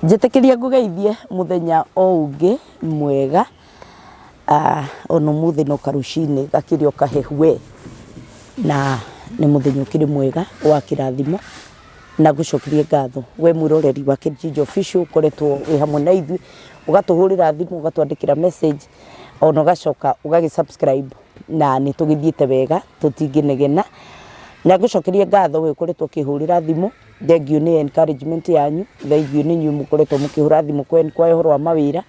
Njĩtĩkĩria ngũgeithie mũthenya o ũngĩ mwega, ona ũmũthĩ no karũcinĩ gakĩrĩ o kahehu we, na nĩ mũthenya ũkĩrĩ mwega wa kĩrathimo, na ngũcokerie ngatho we mwĩroreri wa Kate Official ũkoretwo wĩ hamwe na ithuĩ, ũgatũhũrĩra thimũ, ũgatwandĩkĩra message, ona ũgacoka ũgagĩ subscribe na nĩ tũgĩthiĩte wega tũtingĩnegena. Na ngũcokerie ngatho we ũkoretwo ũkĩhũrĩra thimũ. Thengiũ nĩ encouragement yanyu, thengiũ nĩ inyuĩ mũkoretwo mũkĩhũra thimũ kwa ũhoro wa mawĩra,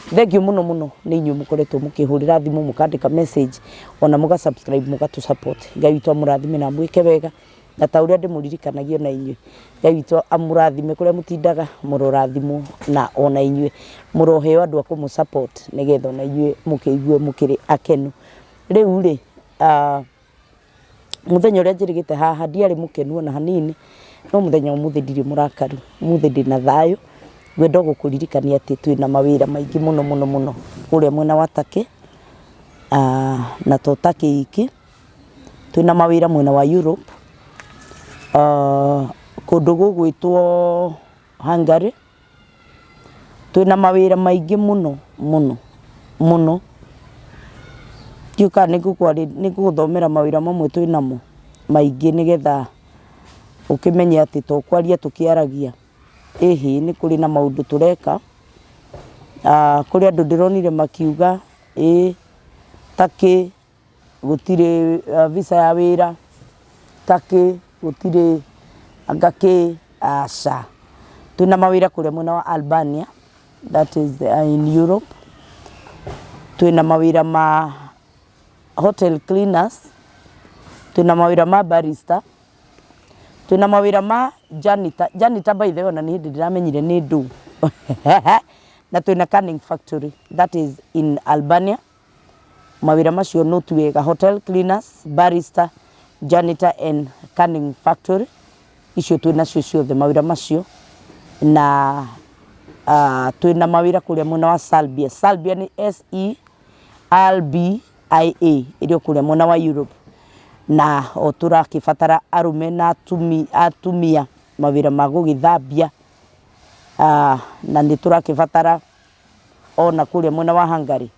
thengiũ mũno mũno nĩ inyuĩ mũkoretwo mũkĩhũrĩra thimũ, mũkandĩka message, ona mũga subscribe mũgatũ support. Ngai witũ amũrathime na amwĩke wega, na ta ũrĩa ndĩmũririkanagia ona inyuĩ, Ngai witũ amũrathime kũrĩa mũtindaga, mũrorathimwo na ona inyuĩ mũroheo andũ a kũmũ support nĩgetha ona inyuĩ mũkĩigue mũkĩrĩ akenu. Rĩu rĩ, Mũthenya ũrĩa njĩrĩgĩte haha ndiarĩ mũkenu ona hanini, no mũthenya wa ũmũthĩ ndirĩ mũrakaru, ũmũthĩ ndĩna thayũ, ngwenda o gũkũririkania atĩ twĩna mawĩra maingĩ mũno mũno mũno kũrĩa mwena wa Turkey, na to Turkey iki, twĩna mawĩra mwena wa Europe, kũndũ gũgwĩtwo Hungary. Twĩna mawĩra maingĩ mũno mũno mũno, ndiũĩ kana nĩ ngũgũthomera mawĩra mamwe twĩnamo maingĩ nĩgetha ũkĩmenye atĩ to kwaria tũkĩaragia, ĩhĩ nĩ kũrĩ na maũndũ tũreka. Kũrĩ andũ ndĩronire makiuga ĩĩ Turkey gũtirĩ visa ya wĩra, Turkey gũtirĩ anga kĩ, aca. Twĩna mawĩra kũrĩa mwena wa Albania, that is in Europe, twĩna mawĩra ma hotel cleaners, twĩna mawĩra ma barista, twĩna mawĩra ma janitor, janitor by the way ona nĩ hĩndĩ ndĩramenyire nĩ ndũ na twĩna canning factory that is in Albania. Mawĩra macio note wega, hotel cleaners, barista, janitor and canning factory, icio twĩ nacio ciothe mawĩra macio, na twĩna mawĩra kũrĩa mwena wa Serbia, Serbia nĩ S E R B I A ĩrĩ o kũrĩa mwena wa Europe, na o tũrakĩbatara arũme na atumia mawĩra ma gũgĩthambia, na nĩ tũrakĩbatara ona kũrĩa mwena wa Hungary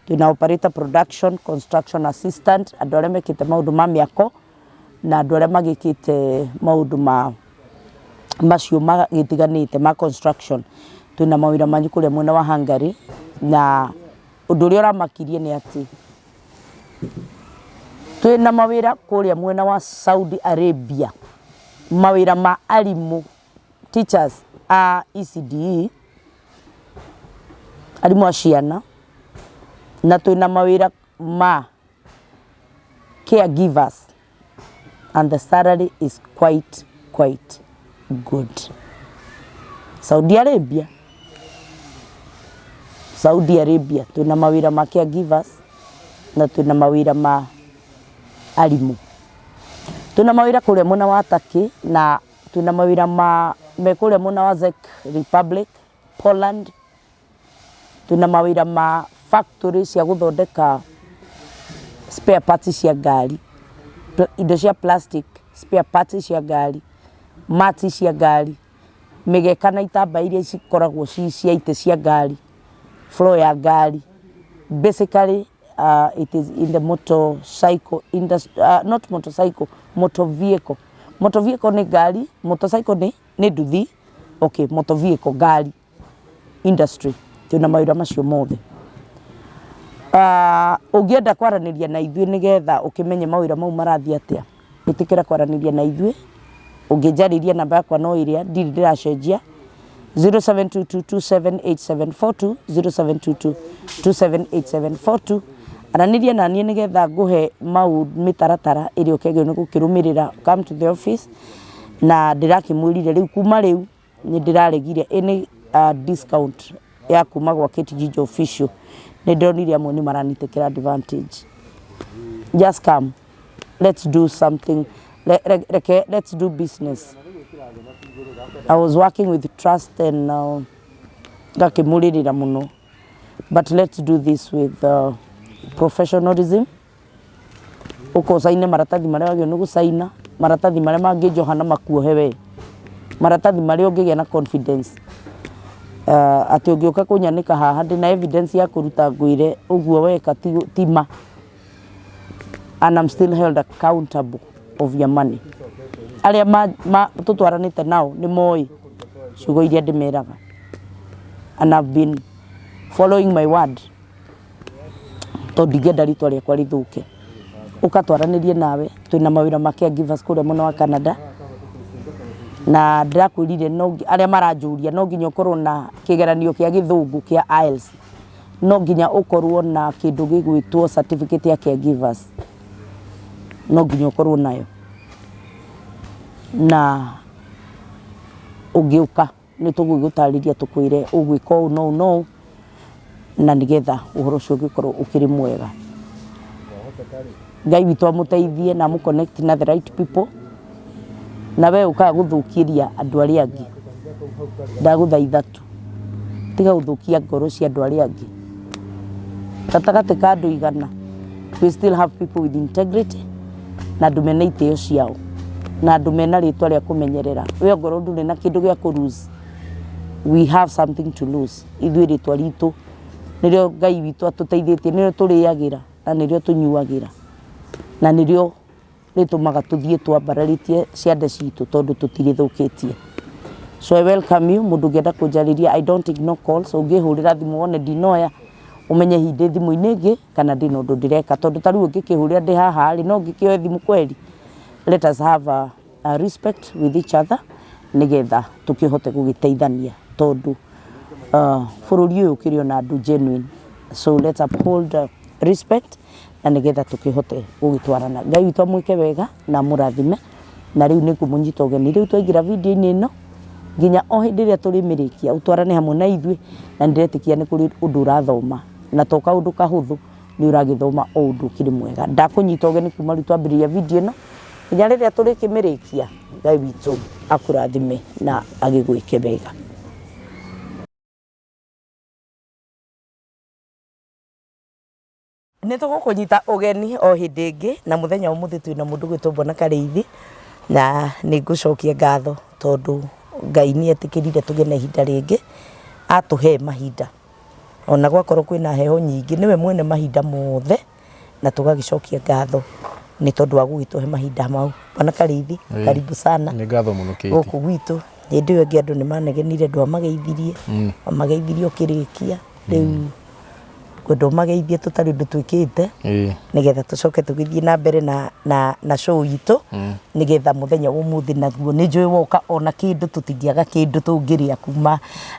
twĩna operator production construction assistant andũ arĩa mekĩte maũndũ ma mĩako na andũ arĩa magĩkĩte maũndũ ma macio magĩtiganĩte ma construction twĩna mawĩra manyu kũrĩa mwena wa Hungary na ũndũ ũrĩa ũramakirie nĩ atĩ twĩna mawĩra kũrĩa mwena wa Saudi Arabia mawĩra ma arimũ teachers a ECDE arimũ a ciana, na twĩna mawĩra ma caregivers and the salary is quite quite good. Saudi Arabia, Saudi Arabia twĩna mawĩra ma caregivers na twĩna mawĩra ma arimũ. Twĩna mawĩra kũrĩa mwena wa Turkey na twĩna mawĩra ma me kũrĩa mwena wa Czech Republic, Poland, twĩna mawĩra ma factory cia gũthondeka spare parts cia ngari, indo cia plastic, spare parts cia ngari, mats cia ngari, mĩgeka na itambaya iria cikoragwo ci cia itĩ cia ngari, floor ya ngari. Basically it is in the motorcycle industry, not motorcycle, motor vehicle. Motor vehicle nĩ ngari, motorcycle nĩ nĩ nduthi, okay, motor vehicle ngari industry twĩna mawĩra macio mothe. Ũngĩenda kwaranĩria na ithuĩ nĩgetha ũkĩmenye mawĩra mau marathiĩ atĩa, ĩtĩkĩra kwaranĩria na ithuĩ, ũngĩnjarĩria namba yakwa no ĩrĩa ndirĩ ndĩracenjia, 0722278742, 0722278742, aranĩria naniĩ nĩgetha ngũhe mau mĩtaratara ĩrĩa ũkĩagĩrĩirwo nĩ gũkĩrũmĩrĩra come to the office, na ndĩrakĩmwĩrire rĩu kuma rĩu nĩ ndĩraregire any discount ya kuma gwa Kate Ginger Official, nĩ ndĩronire amwe nĩ maranitakĩra advantage. Just come, let's do something, reke let's do business. I was working with trust and ngakĩmũrĩrĩra mũno but let's do this with professionalism. Ũka ũcaine maratathi marĩa wagĩrĩirwo nĩ gũcaina, maratathi marĩa mangĩnjoha na makuohe we, maratathi marĩa ũngĩgĩa na confidence. Atĩ ũngĩũka kũnyanĩka haha ndĩna evidence ya kũruta ngwĩre ũguo weka ti ma. And I'm still held accountable of your money. Arĩa tũtwaranĩte nao nĩ moĩ ciugo iria ndĩmeraga. And I've been following my word tondũ ndingĩenda rĩtwa rĩakwa rĩthũke. Ũka twaranĩrie nawe, twĩna mawĩra ma caregivers kũrĩa mwena wa Canada. Na ndĩrakwĩrire no arĩa maranjũria no nginya ũkorwo na kĩgeranio kĩa gĩthũngũ kĩa IELTS. No nginya ũkorwo na kĩndũ gĩgwĩtwo certificate ya caregivers. No nginya ũkorwo nayo. Na ũngĩũka nĩ tũgũgũtarĩria tũkwĩre ũgwĩka ũũ na ũũ na ũũ na nĩgetha ũhoro ũcio ũgĩkorwo ũkĩrĩ mwega. Ngai witũ amũteithie na amũ connect na the right people na we ũkaga gũthũkĩria andũ arĩa angĩ. Ndagũthaitha tu tiga gũthũkia ngoro cia andũ arĩa angĩ. Gatagatĩ ka andũ 100 we still have people with integrity na andũ mena itĩo ciao na andũ mena rĩtwa rĩa kũmenyerera. We ongorwo ndũrĩ na kĩndũ gĩa kũ lose, we have something to lose. Ithuĩ rĩtwa ritũ nĩrĩo Ngai witũ atũteithĩtie, nĩrĩo tũrĩagĩra na nĩrĩo tũnyuagĩra na nĩrĩo rĩtũmaga tũthiĩ twambararĩtie ciande citũ tondũ tũtirĩthũkĩtie. So I welcome you, mũndũ ũngĩenda kũnjarĩria, I don't ignore calls, ũngĩhũrĩra thimũ wone ndinoya, ũmenye hihi ndĩ thimũ-inĩ ĩngĩ kana ndĩna ũndũ ndĩreka, tondũ ta rĩu ũngĩkĩhũrĩra ndĩ haha rĩ, no ngĩkĩoe thimũ kweri? Let us have a respect with each other nĩgetha tũkĩhote gũgĩteithania tondũ bũrũri ũyũ ũkĩrĩ ona andũ genuine. So let's uphold respect na nĩgetha tũkĩhote gũgĩtwarana. Ngai witũ amwĩke wega na amũrathime. Na rĩu nĩ ngũmũnyita ũgeni rĩu twaingĩra video-inĩ ĩno nginya o hĩndĩ ĩrĩa tũrĩmĩrĩkia ũtwarane hamwe na ithuĩ, na nĩndĩretĩkia nĩ kũrĩ ũndũ ũrathoma na to kaũndũ kahũthũ, nĩ ũragĩthoma o ũndũ ũkĩrĩ mwega. Ndakũnyita ũgeni kuma rĩu twambĩrĩria video ĩno nginya rĩrĩa tũrĩkĩmĩrĩkia. Ngai witũ akũrathime na agĩgwĩke wega. Nĩ tũgũkũnyita ũgeni o hĩndĩ ĩngĩ, na mũthenya wa ũmũthĩ twĩna mũndũ ũgwĩtwo Bwana Karĩithi, na nĩ ngũcokia ngatho tondũ Ngai nĩ etĩkĩrire tũgĩe na ihinda rĩngĩ, atũhe mahinda. Ona gwakorwo kwĩna heho nyingĩ, nĩwe mwene mahinda mothe, na tũgagĩcokia ngatho nĩ tondũ wa gũgĩtũhe mahinda mau. Bwana Karĩithi, karibu sana. Nĩ ngatho mũno Kate. Gũkũ gwitũ. Hĩndĩ ĩyo ĩngĩ andũ nĩ manegenire ndwamageithirie, wamageithirie ũkĩrĩkia, rĩu ngwenda ũmageithie tũtarĩ ũndũ twĩkĩte nĩgetha tũcoke tũgĩthiĩ na mbere na show itũ, nĩgetha mũthenya wa ũmũthĩ naguo nĩ njũĩ woka ona kĩndũ tũtingĩaga kĩndũ tũngĩrĩa kuma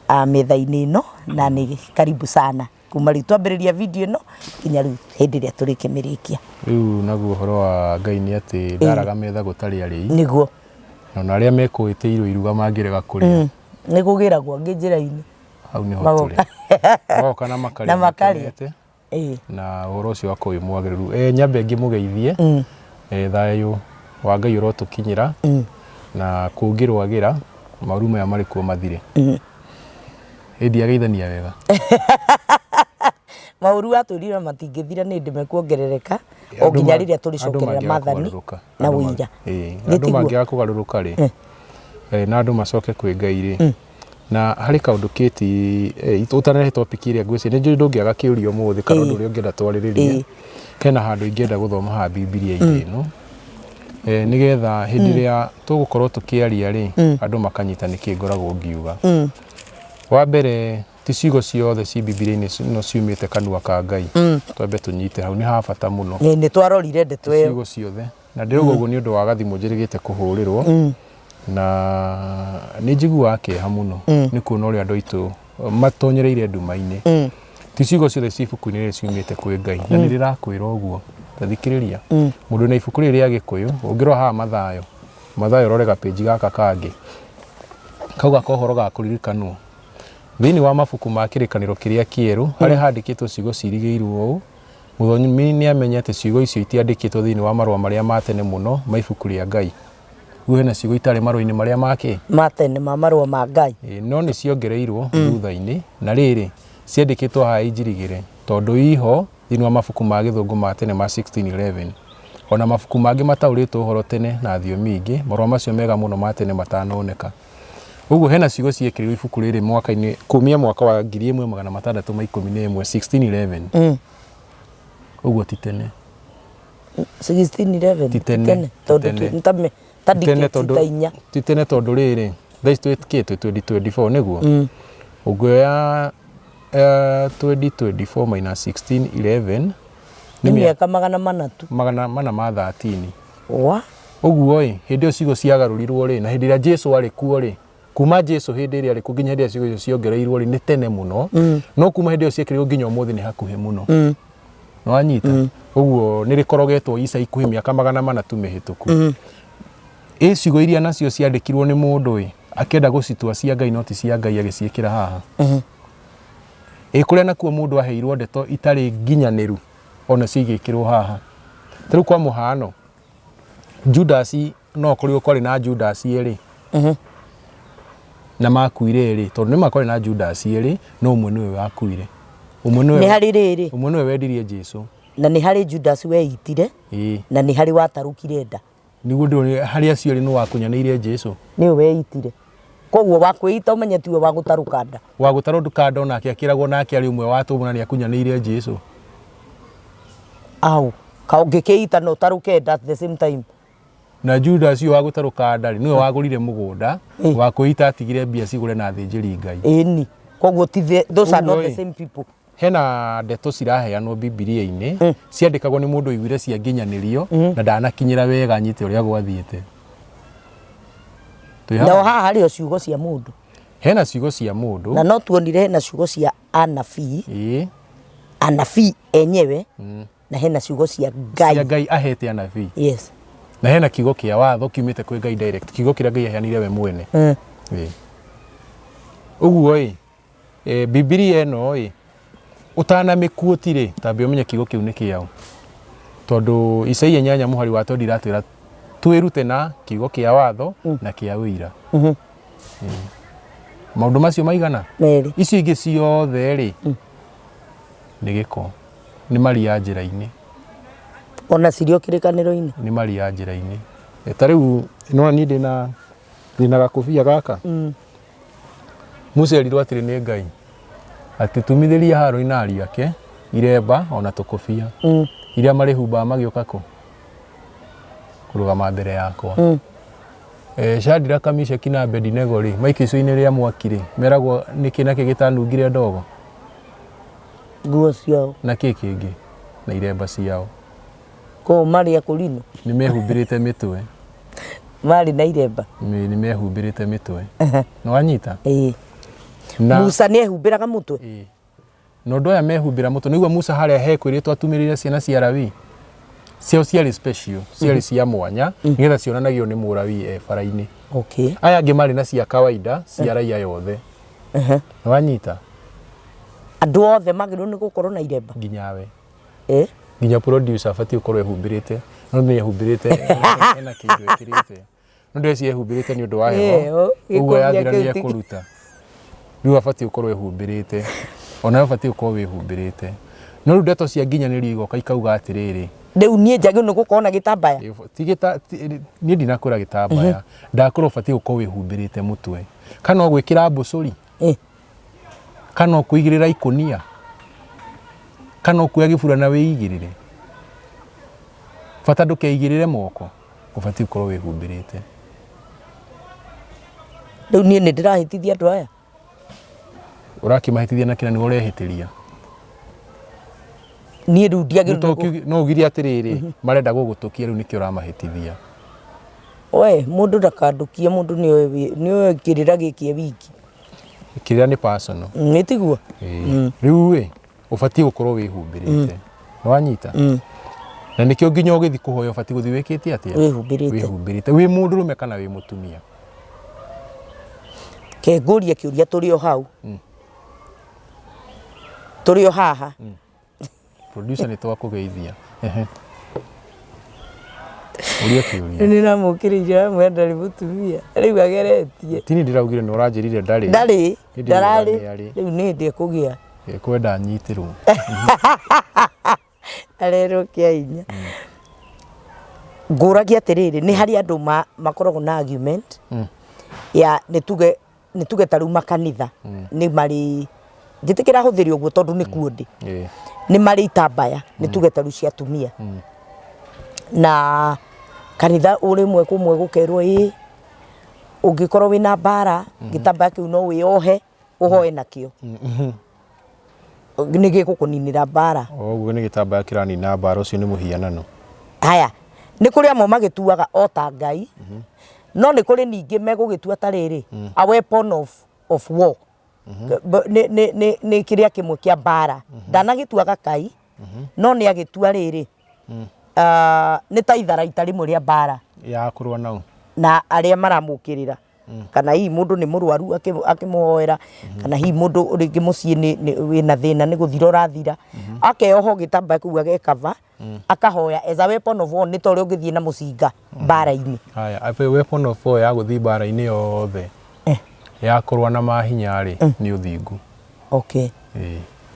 metha-inĩ ĩno, na nĩ karibu sana kuma rĩu twambĩrĩria video ĩno nginya rĩu hĩndĩ ĩrĩa tũrĩkĩmĩrĩkia. Rĩu naguo ũhoro wa Ngai nĩ atĩ ndaraga metha gũtarĩ arĩi. Nĩguo. Na ona arĩa mekũĩtĩirwo iruga mangĩrega kũrĩa. Nĩ kũgĩragwo angĩ njĩra-inĩ. Hau nĩho tũrĩ. Magoka na makarĩa Na makarĩa. makenete. Na ũhoro ũcio ũgakorwo wĩ mwagĩrĩru. Nyambe ngĩmũgeithie. Thayũ wa Ngai ũrotũkinyĩra. Na kũngĩrwagĩra maũru maya marĩ kuo mathire. Ĩ ndiageithania wega. Maũru watwĩrire matingĩthira nĩ hĩndĩ mekuongerereka o nginya rĩrĩa tũrĩcokerera maathani na ũira. Andũ mangĩaga kũgarũrũka rĩ, na andũ macoke kwĩ Ngai rĩ, na harĩ kaũndũ Kate, ũtanarehe topic ĩrĩa ngwĩciria, nĩ njũĩ ndũngĩaga kĩũria ũmũthĩ kana ũndũ ũrĩa ũngĩenda twarĩrĩrie, hena handũ ingĩenda gũthoma haha Bibilia-inĩ ĩno, nĩgetha hĩndĩ ĩrĩa tũgũkorwo tũkĩaria rĩ, andũ makanyita nĩkĩ ngoragwo ngiuga. Wa mbere ti ciugo ciothe ci Bibilia-inĩ ĩno ciumĩte kanua ka Ngai. Twambe tũnyite hau, nĩ ha bata mũno. Nĩ twarorire ndeto ĩyo. Ciugo ciothe. Na ndĩrauga ũguo nĩ ũndũ wa gathimũ njĩrĩgĩte kũhũrĩrwo, na nĩ njiguaga kĩeha mũno nĩ kuona ũrĩa andũ aitũ matonyereire nduma-inĩ. Ti ciugo ciothe ci ibuku-inĩ rĩrĩ ciumĩte kwĩ Ngai, na nĩ rĩrakwĩra ũguo. Ta thikĩrĩria, mũndũ wĩna ibuku rĩrĩ rĩa Gĩkũyũ, ũngĩrora haha Mathayo, Mathayo ũrore gapĩnji gaka kangĩ, kauga kohoro ga kũririkanwo. Thĩinĩ wa mabuku ma Kĩrĩkanĩro Kĩrĩa Kĩerũ, harĩa handĩkĩtwo ciugo ciirigĩirũo ũũ, mũthomi nĩ amenye atĩ ciugo icio itiandĩkĩtwo thĩinĩ wa marũa marĩa ma tene mũno ma ibuku rĩa Ngai. Rĩu hena ciugo itarĩ marũa-inĩ marĩa ma kĩ? Ma tene ma marũa ma Ngai. Ĩĩ, no nĩ ciongereirũo thutha-inĩ. Na rĩrĩ, ciandĩkĩtwo haha injirigĩre, tondũ iho thĩinĩ wa mabuku ma Gĩthũngũ ma tene ma 1611. O na mabuku mangĩ mataũrĩtwo ũhoro tene na thiomi ingĩ, marũa macio mega mũno ma tene matanoneka. Ũguo hena ciugo ciekĩrirwo ibuku rĩrĩ mwaka-inĩ kumia mwaka wa 1611, 1611. Ũguo ti tene. 1611? Ti tene. Tondũ Ti tene. ta Ti tene decades tondũ ta inya. Ti tene tondũ rĩrĩ, thaa ici twĩ twĩ 2024 nĩguo? Ũngĩoya 2024 minus 1611 nĩ mĩaka 400 tu. 413. Wa Ũguo ĩ, hĩndĩ ĩyo ciugo ciagarũrirwo rĩ, na hĩndĩ ĩrĩa Jesu arĩ kuo rĩ, kuma Jesu hĩndĩ ĩrĩa arĩ kuo nginya hĩndĩ ĩrĩa ciugo icio ciongereirwo rĩ, nĩ tene mũno. No kuma hĩndĩ ĩyo ciekĩrirwo nginya ũmũthĩ nĩ hakuhĩ mũno. Nĩwanyita? Ũguo nĩ rĩkorogetwo ica ikuhĩ mĩaka 400 tu mĩhĩtũku. Ĩ ciugo iria nacio ciandĩkirwo nĩ mũndũ ĩ, akĩenda gũcitua cia Ngai no ti cia Ngai agĩciĩkĩra haha. Ĩ kũrĩa nakuo mũndũ aheirwo ndeto itarĩ nginyanĩru onacio igĩkĩrwo haha. Ta rĩu kwa mũhano, Judasi no akorirwo kwarĩ na Judasi erĩ na makuire erĩ, tondũ nĩ ma kwarĩ na Judasi erĩ no ũmwe nĩwe wakuire. Ũmwe nĩwe Nĩ harĩ rĩrĩ. Ũmwe nĩwe wendirie Jesu. Na nĩ harĩ Judas weitire. Na nĩ harĩ watarũkire nda. Nĩguo ndĩrona harĩ acio erĩ nũ wakunyanĩire Jesu. Nĩwe weitire. Koguo wa kwĩita ũmenye tiwe wa gũtarũka nda. Wa gũtarũka nda onake akĩragwo nake arĩ ũmwe wa atũmwo na nĩ akunyanĩire Jesu. Au, ka ũngĩkĩita na ũtarũke nda at the same time. Na Judas ũyũ wa gũtarũka nda rĩ, nĩwe wagũrire mũgũnda, wa kwĩita atigire mbia cigũre na athĩnjĩri Ngai. Ĩni, koguo ti the, those are not Ũguo the ĩ. same people. Hena ndeto ciraheanwo Bibilia-inĩ, ciandĩkagwo nĩ mũndũ waiguire cianginyanĩrio na ndanakinyĩra wega anyite ũrĩa gwathiĩte. Twĩ Nao hamwe? haha harĩ o ciugo cia mũndũ. Hena ciugo cia mũndũ. Na no tuonire hena ciugo cia anabii. Anabii enyewe. Na hena ciugo cia Ngai. Cia Ngai ahete anabii. Yes. Na hena kiugo kĩa watho kiumĩte kwĩ Ngai direct, kiugo kĩrĩa Ngai aheanire we mwene. Ĩĩ. Ũguo ĩ, Bibilia ĩno ĩ, ũtanamĩkuoti rĩ, tambe ũmenye kiugo kĩu nĩ kĩaũ. Tondũ Isaia 8 mũhari wa twendi iratwĩra twĩrute na kiugo kĩa watho na kĩa ũira. Maũndũ macio maigana? Merĩ. Icio ingĩ ciothe rĩ, nĩ gĩko. Nĩ maria njĩra-inĩ. Ona cirĩ o kĩrĩkanĩro-inĩ. Nĩ maria njĩra-inĩ. Ta rĩu nĩwona niĩ ndĩna gakũbia gaka. Musa erirwo atĩrĩ nĩ Ngai, atĩ tumithĩria Harũni na ariũ ake iremba ona tũkũbia iria marĩhumbaga magĩũka kũ? Kũrũgama mbere yakwa. Shadraka, Meshaki na Abedinego rĩ, maikio icua-inĩ rĩa mwaki rĩ, meragwo nĩkĩ nakĩ gĩtanungire ndogo? Nguo ciao. Na kĩ kĩngĩ? Na iremba ciao. Koguo marĩ akũrinũ? Nĩ mehumbĩrĩte mĩtwe. Marĩ na iremba? Nĩ mehumbĩrĩte mĩtwe. Nĩ wanyita? Ĩĩ. Na Musa nĩ ehumbĩraga mũtwe? Ĩĩ. Na ũndũ aya mehumbĩra mũtwe, nĩguo Musa harĩa hekwĩrĩtwo atumĩrĩre ciana cia Lawi. Ciao ciarĩ special, ciarĩ cia mwanya, nĩgetha cionanagio nĩ Mũlawi e bara-inĩ. Aya angĩ marĩ na cia kawaida, cia raia yothe. Nĩ wanyita? Andũ othe magĩrĩirwo nĩ gũkorwo na iremba? Nginya we. Nginya producer abatiĩ gũkorwo ehumbĩrĩte, no nĩ ehumbĩrĩte, hena kĩndũ ekĩrĩte. No ndĩreciria ehumbĩrĩte nĩ ũndũ wa heho, ũguo yathira nĩ ekũruta. Rĩu abatiĩ gũkorwo ehumbĩrĩte. Ona we ũbatiĩ gũkorwo wĩhumbĩrĩte. No rĩu ndeto cia nginyanĩrio igoka ikauga atĩrĩrĩ. Rĩu niĩ njagĩrĩirwo nĩ gũkorwo na gĩtambaya? Niĩ ndinakwĩra gĩtambaya. Ndakwĩra ũbatiĩ gũkorwo wĩhumbĩrĩte mũtwe. Kana ũgwĩkĩra mbũcũri? Kana ũkũigĩrĩra ikũnia? Kana ũkuoya gĩburana wĩigĩrĩre? Bata ndũkeigĩrĩre moko, ũbatiĩ gũkorwo wĩhumbĩrĩte. Rĩu niĩ nĩ ndĩrahĩtithia andũ aya? Ũrakĩmahĩtithia na kĩrĩa nĩwe ũrehĩtĩria. Niĩ rĩu ndiagĩrĩirwo nĩ No ũgirie atĩrĩrĩ, marenda gũgũtũkia rĩu nĩkĩo ũramahĩtithia. We, mũndũ ndakandũkie mũndũ nĩoĩ kĩrĩra gĩkĩ e wiki. Kĩrĩra nĩ personal. Nĩ tiguo? Rĩu ĩ, ũbatiĩ gũkorwo wĩhumbĩrĩte. Nĩ wanyita? Na nĩkĩo nginya ũgĩthiĩ kũhoya ũbatiĩ gũthiĩ wĩkĩte atĩa? Wĩhumbĩrĩte. Wĩhumbĩrĩte. Wĩ mũndũrũme kana wĩ mũtumia? Ke ngũrie kĩũria tũrĩ o hau. Tũrĩ o haha. Producer nĩ twakũgeithia. Ehe. Ũria kĩũria. Nĩ ndĩramũkĩrĩire amwe ndarĩ mũtumia. Rĩu ageretie. Tini ndĩraugire nĩ ũranjĩrire ndarĩ. Ndarĩ. Nĩ ndĩrauga Ndararĩ. nĩ arĩ. Rĩu nĩ hĩndĩ ekũgĩa. Ekwenda anyitĩrwo. Arerwo kĩa hinya. Ngũragia atĩrĩrĩ, nĩ harĩ andũ makoragwo na argument ya nĩ tuge Nĩ tuge ta rĩu makanitha nĩ marĩ, njĩtĩkĩra hũthĩre ũguo tondũ nĩ kuo ndĩ, nĩ marĩ itambaya, nĩ tuge ta rĩu cia atumia, na kanitha rĩmwe kũmwe gũkerwo ĩ ũngĩkorwo wĩna mbara, gĩtambaya kĩu no wĩyohe ũhoe nakĩo, nĩ gĩgũkũninĩra mbara. O ũguo nĩ gĩtambaya kĩranina mbara, ũcio nĩ mũhianano. Haya, nĩ kũrĩ amwe magĩtuaga o ta Ngai, no nĩ kũrĩ ningĩ megũgĩtua ta rĩrĩ, a weapon of war. Nĩ kĩrĩa kĩmwe kĩa mbara. Ndanagĩtua gakai, no nĩ agĩtua rĩrĩ, ah, nĩ ta itharaita rĩmwe rĩa mbara. Ya kũrũa nao. Na arĩa maramũkĩrĩra. Kana hihi mũndũ nĩ mũrwaru akĩmũhoera, kana hihi mũndũ rĩngĩ mũciĩ wĩna thĩna nĩ gũthira ũrathira, akeoha gĩtambaya kĩu agekaba, akahoya as a weapon of war, nĩ ta ũrĩa ũngĩthiĩ na mũcinga mbara-inĩ. Haya, weapon of war ya gũthiĩ mbara-inĩ yothe ya kũrũa na mahinya rĩ, nĩ ũthingu. Okay.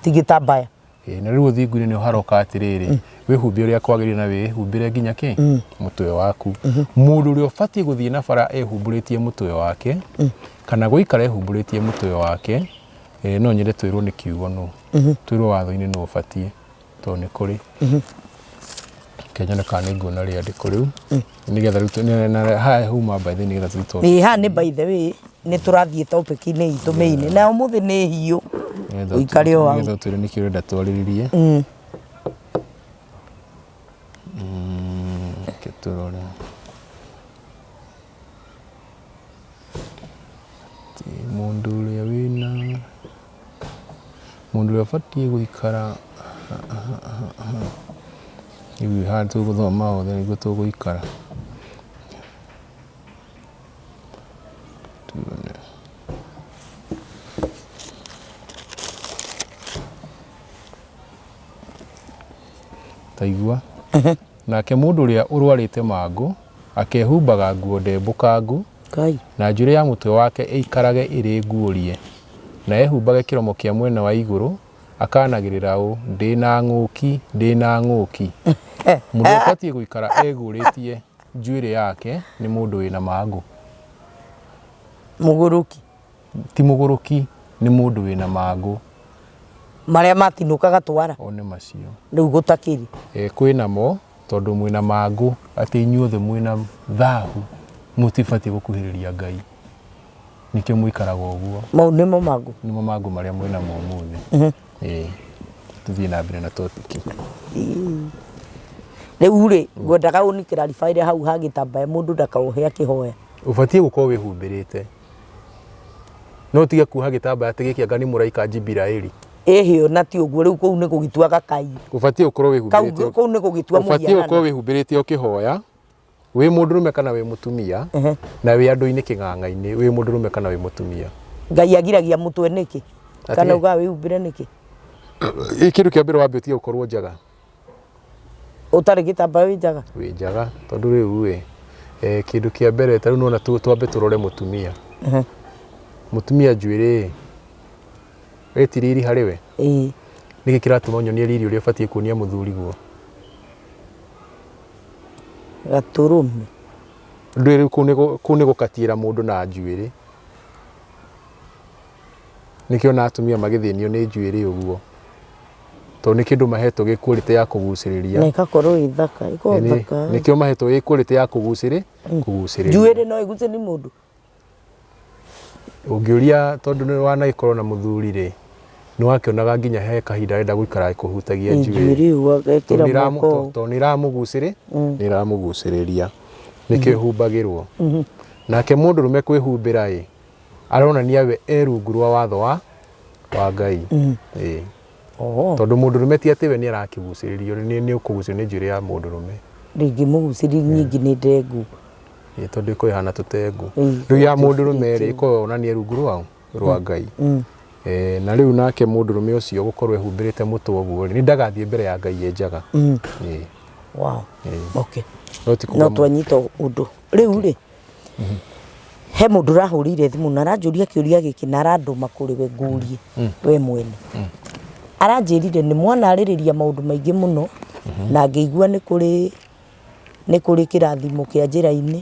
Ti gĩtambaya. Ĩĩ, na rĩu ũthingu-inĩ nĩ haroka atĩrĩrĩ, wĩhumbe ũrĩa kwagĩrĩire na wĩhumbĩre nginya kĩ mũtwe waku. Mũndũ ũrĩa ũbatiĩ gũthiĩ na bara ehumbũrĩtie mũtwe wake, kana gũikara ehumbũrĩtie mũtwe wake, no nyende twĩrwo nĩ kiugo nũ, twĩrwo watho-inĩ nũ ũbatiĩ, tondũ nĩ kũrĩ. Reke nyone kana nĩ nguona rĩandĩko rĩu, nĩgetha rĩu na haha huma by the way nĩgetha tũthiĩ topic. Ĩĩ, haha nĩ by the way nĩ tũrathiĩ topic-inĩ itũ main, na ũmũthĩ nĩ hiũ. Ũikare o hau. Nĩgetha ũtwĩre nĩkĩ ũrenda twarĩrĩrie. Reke tũrore. Atĩ mũndũ ũrĩa wĩna, mũndũ ũrĩa ũbatiĩ gũikara, rĩu haha tũgũthoma othe nĩguo tũgũikara. Tuone. Ta igua. Nake mũndũ ũrĩa ũrwarĩte mangũ akehumbaga nguo ndembũkangu, Ngai. na njuĩrĩ ya mũtwe wake ĩikarage ĩrĩ nguũrie, na ehumbage kĩromo kĩa mwena wa igũrũ, akanagĩrĩra ũũ, ndĩ na ng'ũki, ndĩ na ng'ũki. Mũndũ ũbatiĩ gũikara eguũrĩtie njuĩrĩ yake nĩ mũndũ wĩna mangũ. Mũgũrũki. Ti mũgũrũki, nĩ mũndũ wĩna mangũ. Marĩa matinũkaga twara. O nĩ macio. Rĩu gũtakĩrĩ. Kwĩnamo tondũ mwĩna mangũ, atĩ inyuothe mwĩna thahu, mũtibatiĩ gũkuhĩrĩria Ngai. Nĩkĩo mũikaraga ũguo. Mau nĩmo mangũ. Nĩmo mangũ marĩa mwĩnamo ũmũthĩ. Ĩĩ. Tũthiĩ na mbere na topic. Rĩu rĩ, ngwendaga ũni clarify hau ha gĩtambaya mũndũ ndakaohe akĩhoya. Ũbatiĩ gũkorwo wĩhumbĩrĩte. No ũtige kuoha gĩtambaya atĩ gĩkĩ anga nĩ mũraika Jibiraeli. Ĩhĩ ona ti ũguo, rĩu kũu nĩ gũgĩtua gakai. Ũbatiĩ gũkorwo wĩhumbĩrĩte. Kũu nĩ gũgĩtua mũhianano. Ũbatiĩ gũkorwo wĩhumbĩrĩte ũkĩhoya, wĩ mũndũrũme kana wĩ mũtumia, na wĩ andũ-inĩ kĩng'ang'a-inĩ, wĩ mũndũrũme kana wĩ mũtumia. Ngai agiragia mũtwe nĩkĩ? Kana ugaga wĩhumbĩre nĩkĩ? Kĩndũ kĩa mbere wambe ũtige gũkorwo njaga. Ũtarĩ gĩtambaya wĩ njaga? Wĩ njaga, tondũ rĩu ĩ, kĩndũ kĩa mbere ta rĩu nĩwona twambe tũrore mũtumia. Mũtumia njuĩrĩ ĩ, ti riri harĩ we? Ĩĩ. Nĩkĩ kĩratũma ũnyonie riri ũrĩa ũbatiĩ kuonia mũthuri guo? Gatũrũme. Ndũĩ rĩu kũu nĩ gũkatiĩra mũndũ na njuĩrĩ. Nĩkĩo ona atumia magĩthĩnio nĩ njuĩrĩ ũguo. Tondũ nĩ kĩndũ mahetwo gĩ quality ya kũgucĩrĩria. Na ĩgakorwo ĩ thaka, ĩkoragwo thaka. Nĩkĩo mahetwo ĩ quality ya kũgucĩrĩria. Njuĩrĩ no ĩgucĩrĩrie mũndũ? Ũngĩũria tondũ nĩ wanagĩkorwo na mũthuri rĩ, nĩ wakĩonaga nginya he kahinda arenda gũikara agĩkũhutagia njuĩrĩ. Njuĩrĩ ũgekĩra moko. Tondũ nĩ ĩramũgucĩrĩria, nĩkĩo ĩhumbagĩrwo. Nake mũndũrũme kwĩhumbĩra ĩ, aronania we e rungu rwa watho wa Ngai. Ĩĩ. Tondũ mũndũrũme ti atĩ we nĩ arakĩgucĩrĩrio, nĩ ũkũgucĩrĩrio nĩ njuĩrĩ ya mũndũrũme. Ndĩngĩmũgucĩrĩria ningĩ nĩ ndengũ. Ĩĩ tondũ ĩkoragwo ĩhana tũtengũ. Rĩu ya mũndũrũme rĩ, ĩkoragwo onania rungu rwa rwa Ngai. Na rĩu nake mũndũrũme ũcio gũkorwo ehumbĩrĩte mũtwe ũguo rĩ, nĩ ndagathiĩ mbere ya Ngai e njaga. Ĩĩ. Wow. Okay. No ti kuga. No twanyita ũndũ. Rĩu rĩ, he mũndũ ũrahũrĩire thimũ na aranjũria kĩũria gĩkĩ na arandũma kũrĩ we ngũrie we mwene. Aranjĩrire nĩ mwanarĩrĩria maũndũ maingĩ mũno na ngĩigua nĩ kũrĩ kĩrathimo kĩa njĩra-inĩ.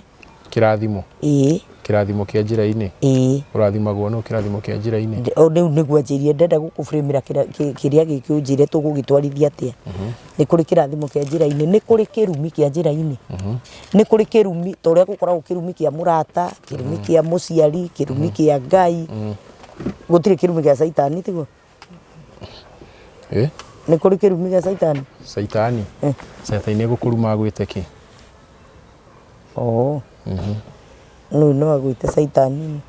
Kĩrathimo? Ĩĩ. Kĩrathimo kĩa njĩra-inĩ. Ĩĩ. Ũrathimagwo nũ kĩrathimo kĩa njĩra-inĩ? O rĩu nĩguo anjĩrie ndenda gũkũbũrĩmĩra kĩrĩa gĩkĩ ũnjĩre tũgũgĩtwarithia atĩa. Nĩ kũrĩ kĩrathimo kĩa njĩra-inĩ, nĩ kũrĩ kĩrumi kĩa njĩra-inĩ. Nĩ kũrĩ kĩrumi ta ũrĩa gũkoragwo kĩrumi kĩa mũrata, kĩrumi kĩa mũciari, kĩrumi kĩa Ngai. Gũtirĩ kĩrumi gĩa caitani tiguo? Eh? Nĩ kũrĩ kĩrumi gĩa caitani? Caitani? Eh. Caitani egũkũruma agwĩte kĩ? Oo. Nũ no agwĩte caitani.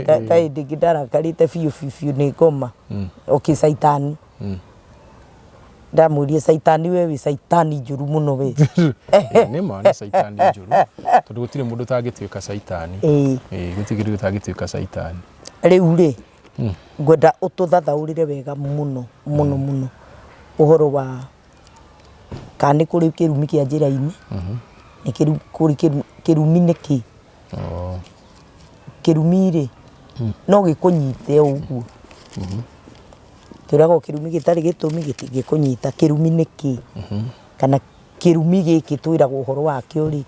Ta ta hĩndĩ ĩngĩ ndarakarĩte biũ biũ biũ nĩ ngoma. Okay, caitani. Ndamwĩrire caitani we wĩ caitani njũru mũno we. Ĩĩ, nĩ ma nĩ caitani njũru tondũ gũtirĩ mũndũ ũtangĩtuĩka caitani. Ĩĩ. Ĩĩ, gũtirĩ kĩndũ gĩtangĩtuĩka caitani. Rĩu rĩ, ngwenda ũtũthathaũrĩre wega mũno mũno mũno ũhoro wa kana nĩ kũrĩ kĩrumi kĩa njĩra-inĩ, nĩ kũrĩ kĩrumi nĩ kĩ? Kĩrumi rĩ, no gĩkũnyite o ũguo? Twĩragwo kĩrumi gĩtarĩ gĩtũmi gĩtingĩkũnyita, kĩrumi nĩ kĩ? Kana kĩrumi gĩkĩ twĩragwo ũhoro wakĩo rĩ,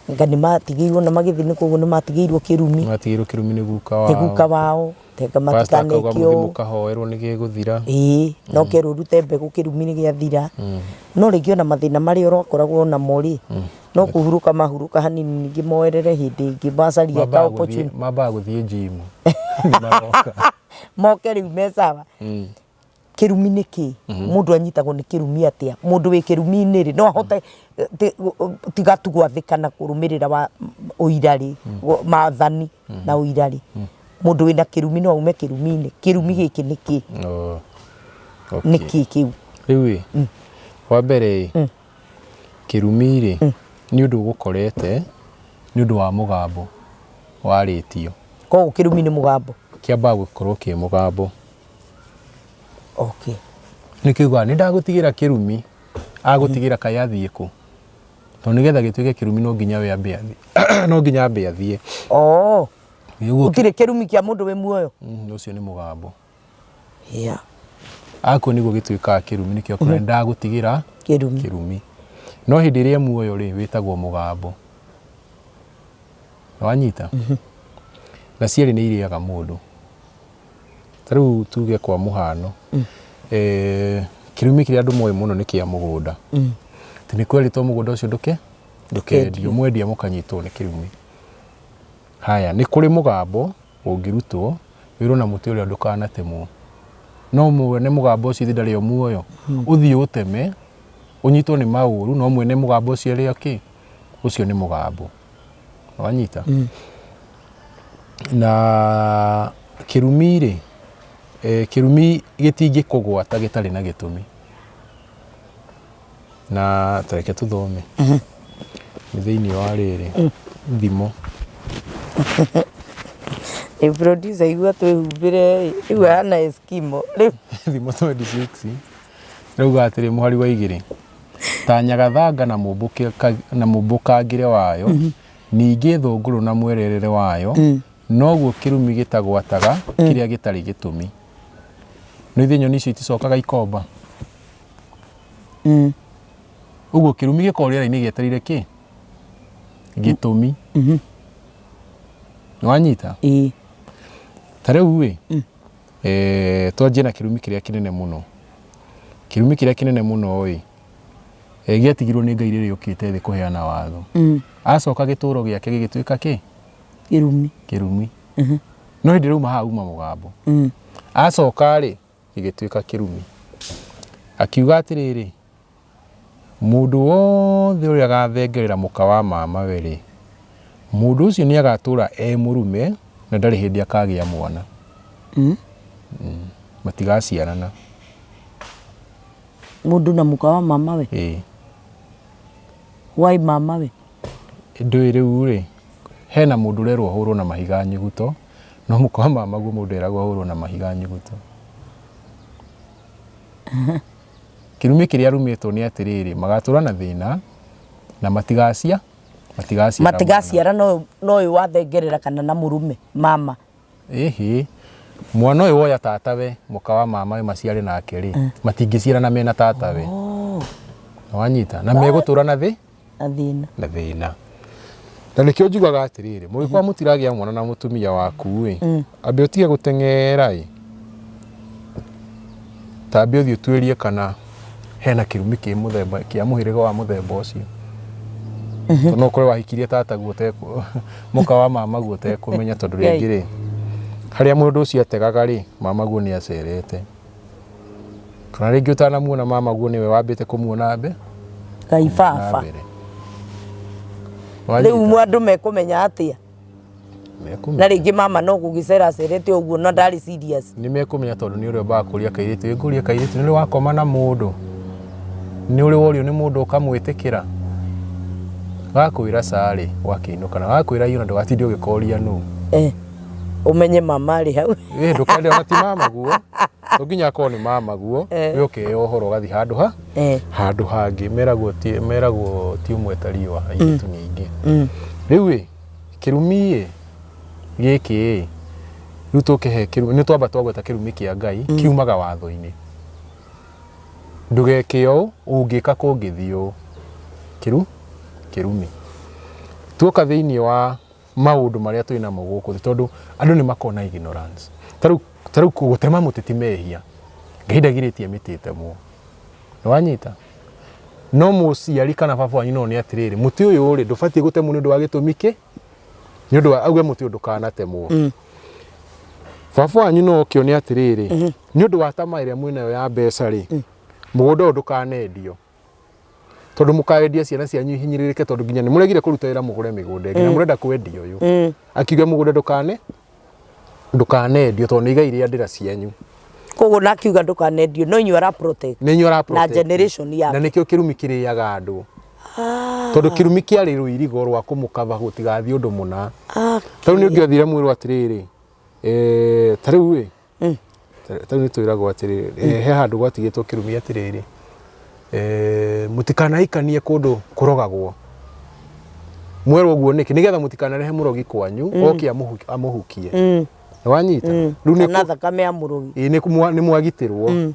anga nĩ matigĩirwo na magĩthiĩ nĩ koguo nĩ matigĩirwo kĩrumi. Nĩ matigĩirwo kĩrumi nĩ guka wao. Nĩ guka wao. Tenga Pastor akauga matikaneke mũthiĩ ũũ. mũkahoerwo nĩ gĩgũthira. Ĩĩ, no kerwo ũrute mbegũ kĩrumi nĩ gĩathira. No rĩngĩ ona mathĩna marĩa ũrakoragwo namo rĩ, no kũhurũka mahurũka hanini ningĩ moerere hĩndĩ ĩngĩ macaria ka Mambaga gũthiĩ opportunity. mambaga gũthiĩ gym. Nĩ maroka. Moke rĩu me sawa. Kĩrumi nĩ kĩ? Mũndũ anyitagwo nĩ kĩrumi atĩa? Mũndũ wĩ kĩrumi-inĩ rĩ, no ahote tiga tu gwathĩka na kũrũmĩrĩra wa ũira rĩ, maathani na ũira rĩ, mũndũ wĩna kĩrumi no aume kĩrumi-inĩ? Kĩrumi gĩkĩ nĩ kĩ? Oh, Nĩ okay. kĩ kĩu? Rĩu ĩ, wa mbere ĩ, kĩrumi rĩ, nĩ ũndũ ũgũkorete nĩ ũndũ wa mũgambo warĩtio. Koguo kĩrumi nĩ mũgambo? Kĩambaga gũkorwo kĩ mũgambo. Okay. Nĩ kĩugaga nĩ ndagũtigĩra kĩrumi, agũtigĩra kaĩ athiĩ kũ? Tondũ nĩgetha gĩtuĩke kĩrumi no nginya we ambe athiĩ. No nginya ambe athiĩ. Oh. Nĩguo Gũtirĩ kĩrumi kĩa mũndũ wĩ muoyo? Ũcio nĩ mũgambo. Yeah. Akua nĩguo gĩtuĩkaga kĩrumi nĩkĩo akwĩra nĩ ndagũtigĩra Kĩrumi. kĩrumi. No hĩndĩ ĩrĩa e muoyo rĩ, wĩtagwo mũgambo. Wanyita? Na cierĩ nĩ irĩaga mũndũ. Ta rĩu tuge kwa mũhano, kĩrumi kĩrĩa andũ moĩ mũno nĩ kĩa mũgũnda. Atĩ nĩ kwerĩtwo mũgũnda ũcio ndũke ndũkendio, mwendia mũkanyitwo nĩ kĩrumi. Haya, nĩ kũrĩ mũgambo ũngĩrutwo wĩrwo na mũtĩ ũrĩa ndũkanatemwo. No mwene mũgambo ũcio ithe ndarĩ o muoyo, ũthiĩ ũteme, ũnyitwo nĩ maũru, no mwene mũgambo ũcio arĩ o kĩ? Ũcio nĩ mũgambo. Wanyita? Na kĩrumi rĩ, kĩrumi gĩtingĩkũgwata gĩtarĩ na gĩtũmi. Na ta reke tũthome. Nĩ thĩinĩ wa rĩrĩ, thimo. Ĩ producer igua twĩhumbĩre ĩ, rĩu ahana Eskimo. Rĩu Thimo 26 ĩrauga atĩrĩ mũhari wa igĩrĩ, ta nyagathanga na mũmbũkangĩre wayo, ningĩ thũngũrũ na mwererere wayo, noguo kĩrumi gĩtagwataga kĩrĩa gĩtarĩ gĩtũmi. No ithe nyoni icio iticokaga ikomba. Ũguo kĩrumi gĩkoragwo rĩera-inĩ gĩetereire kĩ? Gĩtũmi. Nĩwanyita? Ĩĩ. Ta rĩu ĩ, twanjie na kĩrumi kĩrĩa kĩnene mũno. Kĩrumi kĩrĩa kĩnene mũno ĩ, gĩatigirwo nĩ Ngai rĩrĩa okĩte thĩ kũheana watho. Acoka gĩtũro gĩake gĩgĩtuĩka kĩ? Kĩrumi. Kĩrumi. No hĩndĩ ĩrĩa auma haha uma mũgambo. Acoka rĩ, gĩgĩtuĩka kĩrumi. Akiuga atĩrĩrĩ, mũndũ wothe ũrĩa agathengerera mũka wa mamawe rĩ, mũndũ ũcio nĩ agatũra e mũrume na ndarĩ hĩndĩ akagĩa mwana. Matigaciarana. Mũndũ na mũka wa mamawe? Ĩĩ. Why mamawe? Ndũĩ rĩu rĩ, hena mũndũ ũrerwo ahũrwo na mahiga nyuguto, no mũka wa mamaguo mũndũ eragwo ahũrwo na mahiga nyuguto. Kĩrumi kĩrĩa arumĩtwo nĩ atĩrĩrĩ, magatũra na thĩna na matigacia matigaciara mwana. Matigaciara no ũyũ wathengerera kana na mũrũme mama. Ĩhĩ, mwana ũyũ woya tatawe, mũka wa mamawe maciare nake rĩ, matingĩciarana mena tatawe. Wanyita? Na megũtũra na thĩ? Na thĩna. Na thĩna. Na nĩkĩo njugaga atĩrĩrĩ, mũngĩkorwo mũtiragĩa mwana na mũtumia waku ĩ, ambe ũtige gũteng'era ĩ, tambe ũthiĩ ũtuĩrie kana hena kĩrumi kĩ mũthemba kĩa mũhĩrĩga wa mũthemba ũcio. Tondũ no ũkore wahikirie tataguo ũtekũ mũka wa mamaguo ũtekũmenya tondũ rĩngĩ rĩ, harĩa mũndũ ũcio ategaga rĩ, mamaguo nĩ acerete. Kana rĩngĩ ũtanamuona mamaguo nĩwe wambĩte kũmuona mbe Ngai na baba. mbere. Rĩu Wanyita? andũ mekũmenya atĩa? Mekũmenya. Na rĩngĩ mama no gũgĩcera acerete ũguo na ndarĩ serious. Nĩ mekũmenya tondũ nĩ ũrĩa ũmbaga kũria kairĩtu, ĩ ngũrie kairĩtu nĩ ũrĩ wakoma na mũndũ? Nĩ ũrĩ worio nĩ mũndũ ũkamwĩtĩkĩra? Gakwĩra ca rĩ, ũgakĩinũka na gakwĩra ĩ ona ndũgatinde ũgĩkoria nũ. Eh. Ũmenye mama arĩ hau. Ĩ ndũkende ona ti mama guo, to nginya akorwo nĩ mama guo, we ũkeo ũhoro ũgathiĩ handũ ha handũ hangĩ. Meragwo ti meragwo ti ũmwe ta riũa, airĩtu nĩ aingĩ. Rĩu ĩ, kĩrumi ĩ, gĩkĩ ĩ, rĩu tũkĩhe kĩrumi, nĩ twamba twagweta kĩrumi kĩa Ngai, kiumaga watho-inĩ. Ndũgeke ũũ, ũngĩka kũngĩthiĩ ũũ. Kĩru, kĩrumi. Tuoka thĩiniĩ wa maũndũ marĩa twĩ namo gũkũ thĩ, tondũ andũ nĩ makoragwo na ignorance. Ta rĩu gũtema mũtĩ ti mehia, Ngai ndagirĩtie mĩtĩ ĩtemwo. Nĩ wanyita? No mũciari kana baba wanyu no one atĩrĩrĩ, mũtĩ ũyũ rĩ, ndũbatiĩ gũtemwo nĩ ũndũ wa gĩtũmi kĩ? Nĩ ũndũ wa auge mũtĩ ũyũ ndũkanatemwo. Baba wanyu no oke one atĩrĩrĩ, nĩ ũndũ wa tamaa ĩrĩa mwĩnayo ya mbeca rĩ, mũgũnda ũyũ ndũkanendio. Tondũ mũkaendia ciana cianyu ihinyĩrĩrĩke tondũ nginya nĩ mũregire kũruta wĩra mũgũre mĩgũnda ĩngĩ na mũrenda kwendia ũyũ. Akiuga mũgũnda ndũkane ndũkanendio tondũ nĩ igai rĩa ndĩra cianyu. Koguo na akiuga ndũkanendio no inyuĩ ara protect. Nĩ inyuĩ ara Na protect. generation yake. Na nĩkĩo kĩrumi kĩrĩaga andũ. Tondũ kĩrumi kĩarĩ rũirigo rwa kũmũkaba gũtigathiĩ ũndũ mũna. Ta rĩu nĩ ũngĩathire mwĩrwo atĩrĩrĩ, ta rĩu ĩ, ta rĩu nĩ twĩragwo atĩrĩrĩ, he handũ gwatigĩtwo kĩrumi atĩrĩrĩ, mũtikanahikanie kũndũ kũrogagwo. Mwerwo ũguo nĩkĩ? Nĩgetha mũtikanarehe mũrogi kwanyu, oke amũhukie. Nĩ wanyita? Rĩu nĩ Kana thakame ya mũrogi. Ĩĩ nĩ mwagitĩrwo.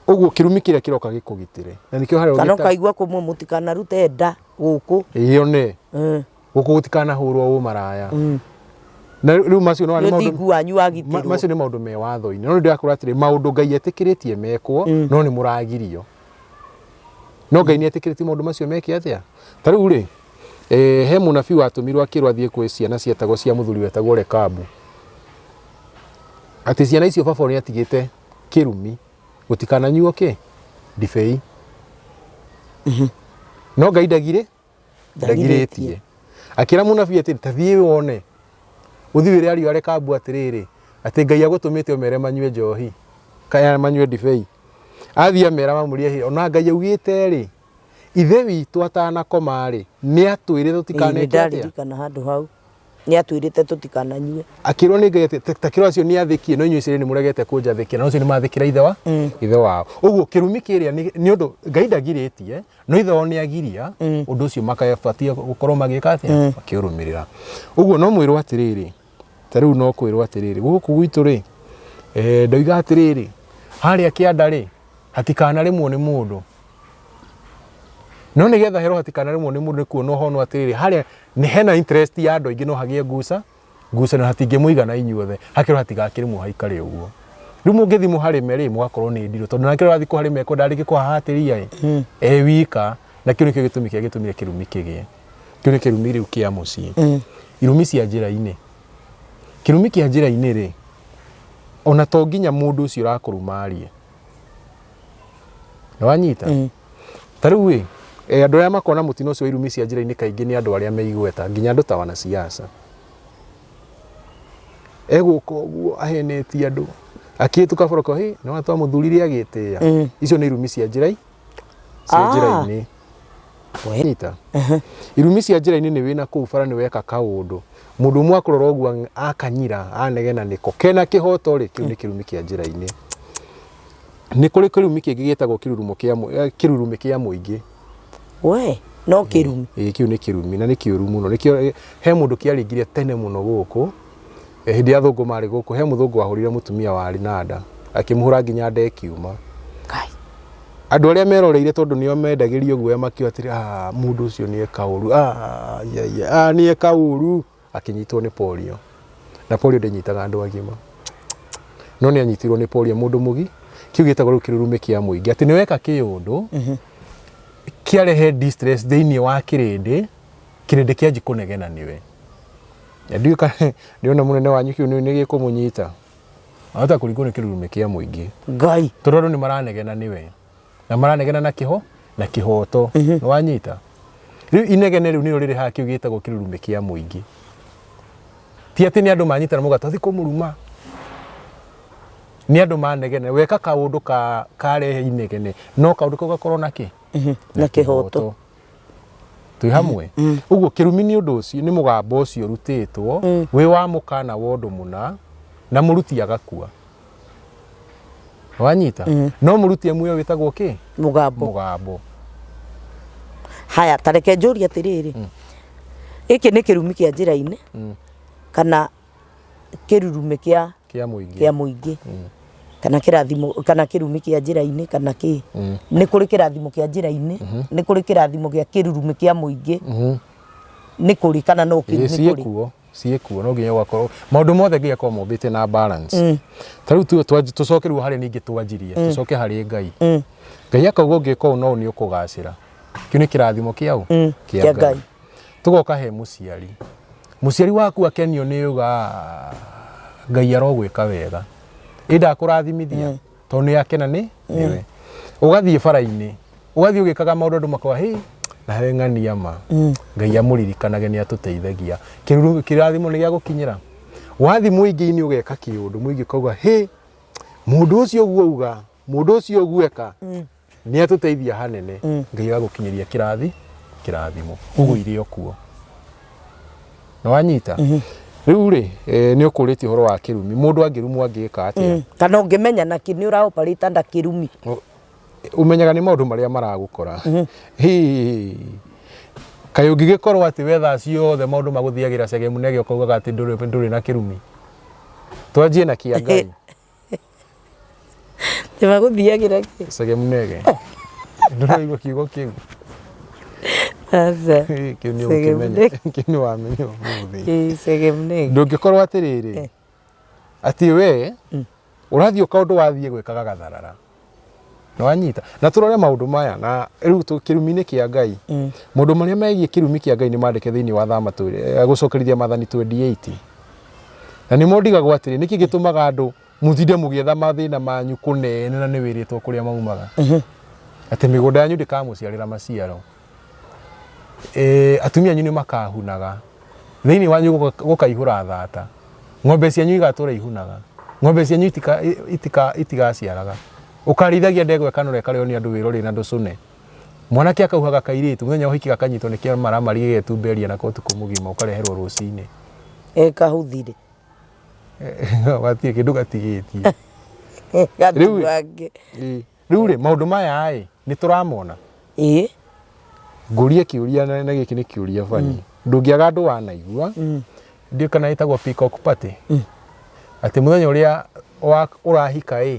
Ũguo kĩrumi kĩrĩa kĩroka gĩkũgitĩre. Na nĩkĩo harĩa Kana ũgĩta- ũkaigua kũmwe mũtikanarute nda gũkũ. Ĩĩ one. Gũkũ gũtikanahũrwo ũmaraya. Na rĩu macio nĩ Nĩ maũndũ thingu wanyu wagitĩrwo. Macio nĩ maũndũ me watho-inĩ. No nĩ ndĩrakwĩra atĩrĩ, maũndũ Ngai etĩkĩrĩtie mekwo, no nĩ mũragirio. No Ngai nĩ etĩkĩrĩtie maũndũ macio meke atĩa? Ta rĩu rĩ, he mũnabii watũmirwo akĩrwo athiĩ kwĩ ciana cietagwo cia mũthuri wetagwo Rekabu. Atĩ ciana icio baba nĩ atigĩte kĩrumi, gũtikananyuo kĩ? Ndibei. No Ngai ndagirĩ? Ndagirĩtie. Akĩra mũnabii atĩrĩ, ta thiĩ wone. Ũthiĩ wĩre ariũ a Rekabu atĩrĩrĩ, atĩ Ngai agũtũmĩte ũmere manyue njohi, kana manyue ndibei. Athiĩ amera mamũrie hĩ, ona Ngai augĩte rĩ, ithe witũ atanakoma rĩ, nĩ atwĩrĩte tũtikaneke atĩa? Nĩndaririkana handũ hau. Nĩ atwĩrĩte tũtikananyue. Akĩrwo nĩ Ngai atĩ, ta kĩrwo acio nĩ athĩkie, no inyuĩ Isiraeli nĩ mũregete kũnjathĩkĩra, no acio nĩ mathĩkĩra ithe wao. Ũguo kĩrumi kĩrĩa nĩ ũndũ Ngai ndagirĩtie, no ithe wao nĩ agiria, ũndũ ũcio makabatiĩ gũkorwo magĩka atĩa? Makĩũrũmĩrĩra. Ũguo no mwĩrwo atĩrĩrĩ, ta rĩu no kwĩrwo atĩrĩrĩ, gũkũ gwitũ rĩ, ndoiga atĩrĩrĩ, harĩa kĩanda rĩ, hatikanarĩmwo nĩ mũndũ. No nĩgetha herwo hatikanarĩmwo nĩ mũndũ nĩ kuonwo honwo atĩrĩrĩ, harĩa nĩ hena interest ya andũ aingĩ no hagĩe ngucanio hatingĩmũigana inyuothe, hakerwo hatigakĩrĩmwo haikare ũguo. Rĩu mũngĩthiĩ mũharĩme rĩ, mũgakorwo nĩ ndirũ, tondũ nake ũrathiĩ kũharĩma ekwenda rĩngĩ kũhahatĩria ĩ, e wika, na kĩu nĩkĩo gĩtũmi kĩrĩa gĩtũmire kĩrumi kĩgĩe. Kĩu nĩ kĩrumi rĩu kĩa mũciĩ. Irumi cia njĩra-inĩ. Kĩrumi kĩa njĩra-inĩ rĩ, ona to nginya mũndũ ũcio ũrakũruma arie. Nĩ wanyita? Ta rĩu ĩ, andũ arĩa makoragwo na mũtino ũcio wa irumi cia njĩra-inĩ kaingĩ nĩ andũ arĩa me igweta, nginya andũ ta wanasiasa. Egũka ũguo ahenetie andũ, akĩhĩtũka barabara, hĩ, nĩ wona twamũthurire agĩtĩĩa. Icio nĩ irumi cia njĩra-inĩ. Cia njĩra-inĩ. Nyita. Irumi cia njĩra-inĩ nĩ wĩna kũu bara nĩ weka kaũndũ. Mũndũ ũmwe akũrora ũguo akanyira, anegena nĩko. Kena kĩhoto rĩ, kĩu nĩ kĩrumi kĩa njĩra-inĩ. Nĩ kũrĩ kĩrumi kĩngĩ gĩtagwo kĩrurumo kĩa kĩrurumĩ kĩa mũingĩ. We, no kĩrumi. Ĩĩ, kĩu nĩ kĩrumi na nĩ kĩũru mũno. Nĩkĩo he mũndũ kĩaringire tene mũno gũkũ, hĩndĩ ya athũngũ marĩ gũkũ, he mũthũngũ wahũrire mũtumia warĩ na nda, akĩmũhũra nginya nda ĩkiuma. Kai. Andũ arĩa meroreire tondũ nĩo mendagĩrio guoya makiuga atĩrĩ, ah, mũndũ ũcio nĩ eka ũru, ah, ya, ya, ah, nĩ eka ũru, akĩnyitwo nĩ polio. Na polio ndĩnyitaga andũ agima. No nĩ anyitirwo nĩ polio mũndũ mũgi, kĩu gĩtagwo rĩu kĩrurumĩ kĩa mũingĩ, atĩ nĩ weka kĩũndũ, kĩarehe distress thĩinĩ wa kĩrĩndĩ, kĩrĩndĩ kĩanji kũnegena nĩwe. Na ndiũĩ kana ndĩrona mũnene wanyu kĩu nĩ gĩkũmũnyita. Ahota kũringwo nĩ kĩrurumĩ kĩa mũingĩ. Ngai. Tondũ andũ nĩ maranegena nĩwe. Na maranegena na kĩho na kĩhoto. Nĩ wanyita? Rĩu inegene rĩu nĩrĩo rĩrehaga kĩu gĩtagwo kĩrurumĩ kĩa mũingĩ. Ti atĩ nĩ andũ manyitana mauga twathiĩ kũmũruma. Nĩ andũ manegena. Weka kaũndũ ka karehe inegene no kaũndũ kau gakorwo na kĩ? Na kĩhoto. Twĩ hamwe? Ũguo kĩrumi nĩ ũndũ ũcio, nĩ mũgambo ũcio ũrutĩtwo wĩ wa mũkana wa ũndũ mũna na mũruti agakua. Wanyita? No mũruti e muoyo wĩtagwo kĩ? Mũgambo. Mũgambo. Haya, ta reke njũrie atĩrĩrĩ, gĩkĩ nĩ kĩrumi kĩa njĩra-inĩ kana kĩrurumĩ kĩa Kĩa mũingĩ. Kĩa mũingĩ kana kĩrathimo kana kĩrumi kĩa njĩra-inĩ kana kĩ? Nĩ kũrĩ kĩrathimo kĩa njĩra-inĩ, nĩ kũrĩ kĩrathimo gĩa kĩrurumĩ kĩa mũingĩ, nĩ kũrĩ kana no Ĩĩ, kĩrumi kũrĩ? Ciĩkuo, ciĩkuo, no nginya gũgakorwo maũndũ mothe Ngai akorwo mombĩte na balance. Ta rĩu tũcoke rĩu harĩa ningĩ twanjirie, tũcoke harĩ Ngai. Ngai akauga ũngĩka ũũ no nĩ ũkũgacĩra. Kĩu nĩ kĩrathimo kĩa ũ? Kĩa Ngai. Tũgoka he mũciari. Mũciari waku akenio nĩ uga Ngai arogwĩka wega. Ĩ ndakũrathimithia tondũ nĩ akena nĩ nĩwe. Ũgathiĩ bara-inĩ, ũgathiĩ ũgĩkaga maũndũ andũ makoiga hĩ nawe ng'ania ma. Ngai amũririkanage nĩ atũteithagia. Kĩrathimo nĩ gĩa gũkinyĩra. Wathiĩ mũingĩ-inĩ ũgeka kĩũndũ, mũingĩ ũkauga hĩ mũndũ ũcio ũguo auga, mũndũ ũcio ũguo eka, nĩ atũteithia hanene. Ngai agagũkinyĩria kĩrathi kĩrathimo. Ũguo irĩ o kuo. Nĩ wanyita? Rĩu rĩ, nĩ ũkũrĩtie ũhoro wa kĩrumi. Mũndũ angĩrumwo angĩka atĩa? Kana ũngĩmenya nakĩ nĩ ũra operate under kĩrumi? Ũmenyaga nĩ maũndũ marĩa maragũkora. Hĩ, kaĩ ũngĩgĩkorwo atĩ we thaa ciothe maũndũ magũthiagĩra cege mũnege ũkaugaga atĩ ndũrĩ na kĩrumi? Twanjie na kĩa Ngai. Nĩmagũthiagĩra kĩ? Cege mũnege. Ndũraigua kiugo kĩu? Aca. Kĩu nĩ Cege ũkĩmenya. mũnege. Kĩu nĩ wamenya ũmũthĩ. Ĩĩ, cege mũnege. Ndũngĩkorwo atĩrĩrĩ, atĩ we ũrathiĩ kaũndũ wathiĩ gwĩkaga gatharara. Nĩwanyita? Na tũrore maũndũ maya na rĩu kĩrumi-inĩ kĩa Ngai. Maũndũ marĩa megiĩ kĩrumi kĩa Ngai nĩ mandĩke thĩinĩ wa thama gũcokerithia maathani 28. Na nĩmo ndigagwo atĩrĩ, nĩkĩ gĩtũmaga andũ mũtinde mũgĩetha mathĩna manyu kũnene na nĩ wĩrĩtwo kũrĩa maumaga? Atĩ mĩgũnda yanyu ndĩkamũciarĩra maciaro. Atumia anyu nĩ makahunaga. Thĩinĩ wanyu gũkaihũra thata. Ng'ombe cianyu igatũra ihunaga. Ng'ombe cianyu itigaciaraga. Ũkarĩithagia ndegwa ĩkanora ĩkarĩo nĩ andũ wĩrorere na ndũcũne. Mwanake akauhaga kairĩtu, mũthenya wa ũhiki gakanyitwo nĩ kĩmaramari gĩgetumberia nako ũtukũ mũgima ũkareherwo rũcinĩ. Ĩkahuthire. Gatirĩ kĩndũ gatigĩtie. Gatuange. Rĩu rĩ, maũndũ maya ĩ, nĩ tũramona? Ĩĩ. Ngũrie kĩũria na gĩkĩ nĩ kĩũria bani. Ndũngĩaga andũ wanaigua, ndiũĩ kana ĩtagwo peacock party. Atĩ mũthenya ũrĩa ũrahika ĩ,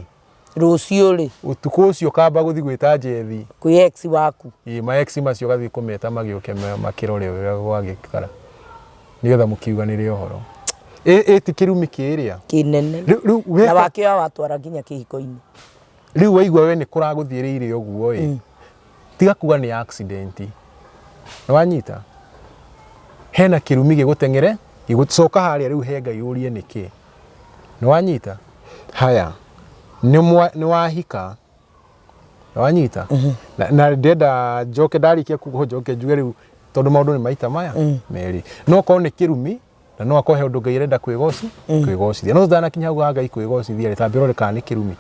Rũciũ rĩ. Ũtukũ ũcio ũkamba gũthiĩ gwĩta njethi. Kwĩ ex waku. Ĩĩ, ma ex macio ũgathiĩ kũmeta magĩũke makĩrore ũrĩa gwagĩikara. Nĩgetha mũkiuganĩre ũhoro. Ĩ ti kĩrumi kĩrĩa? Kĩnene. Rĩu Na wakĩoya watwara nginya kĩhiko-inĩ. Rĩu waigua we nĩ kũragũthiĩrĩire ũguo ĩ, tiga kuga nĩ accident. Nĩ wanyita? Hena kĩrumi gĩgũteng'ere, gĩgũcoka harĩa rĩu he Ngai ũrie nĩkĩ. Nĩ wanyita? Haya, nĩ wahika. Nĩ wanyita? Na ndĩrenda njoke ndarĩkia kuga njoke njuge rĩu tondũ maũndũ nĩ maita maya merĩ. No korwo nĩ kĩrumi na no akorwo he ũndũ Ngai arenda kwĩgocithia. No tũtanakinya hau ha Ngai kwĩgocithia rĩ, ta ũrore kana nĩ kĩrumi.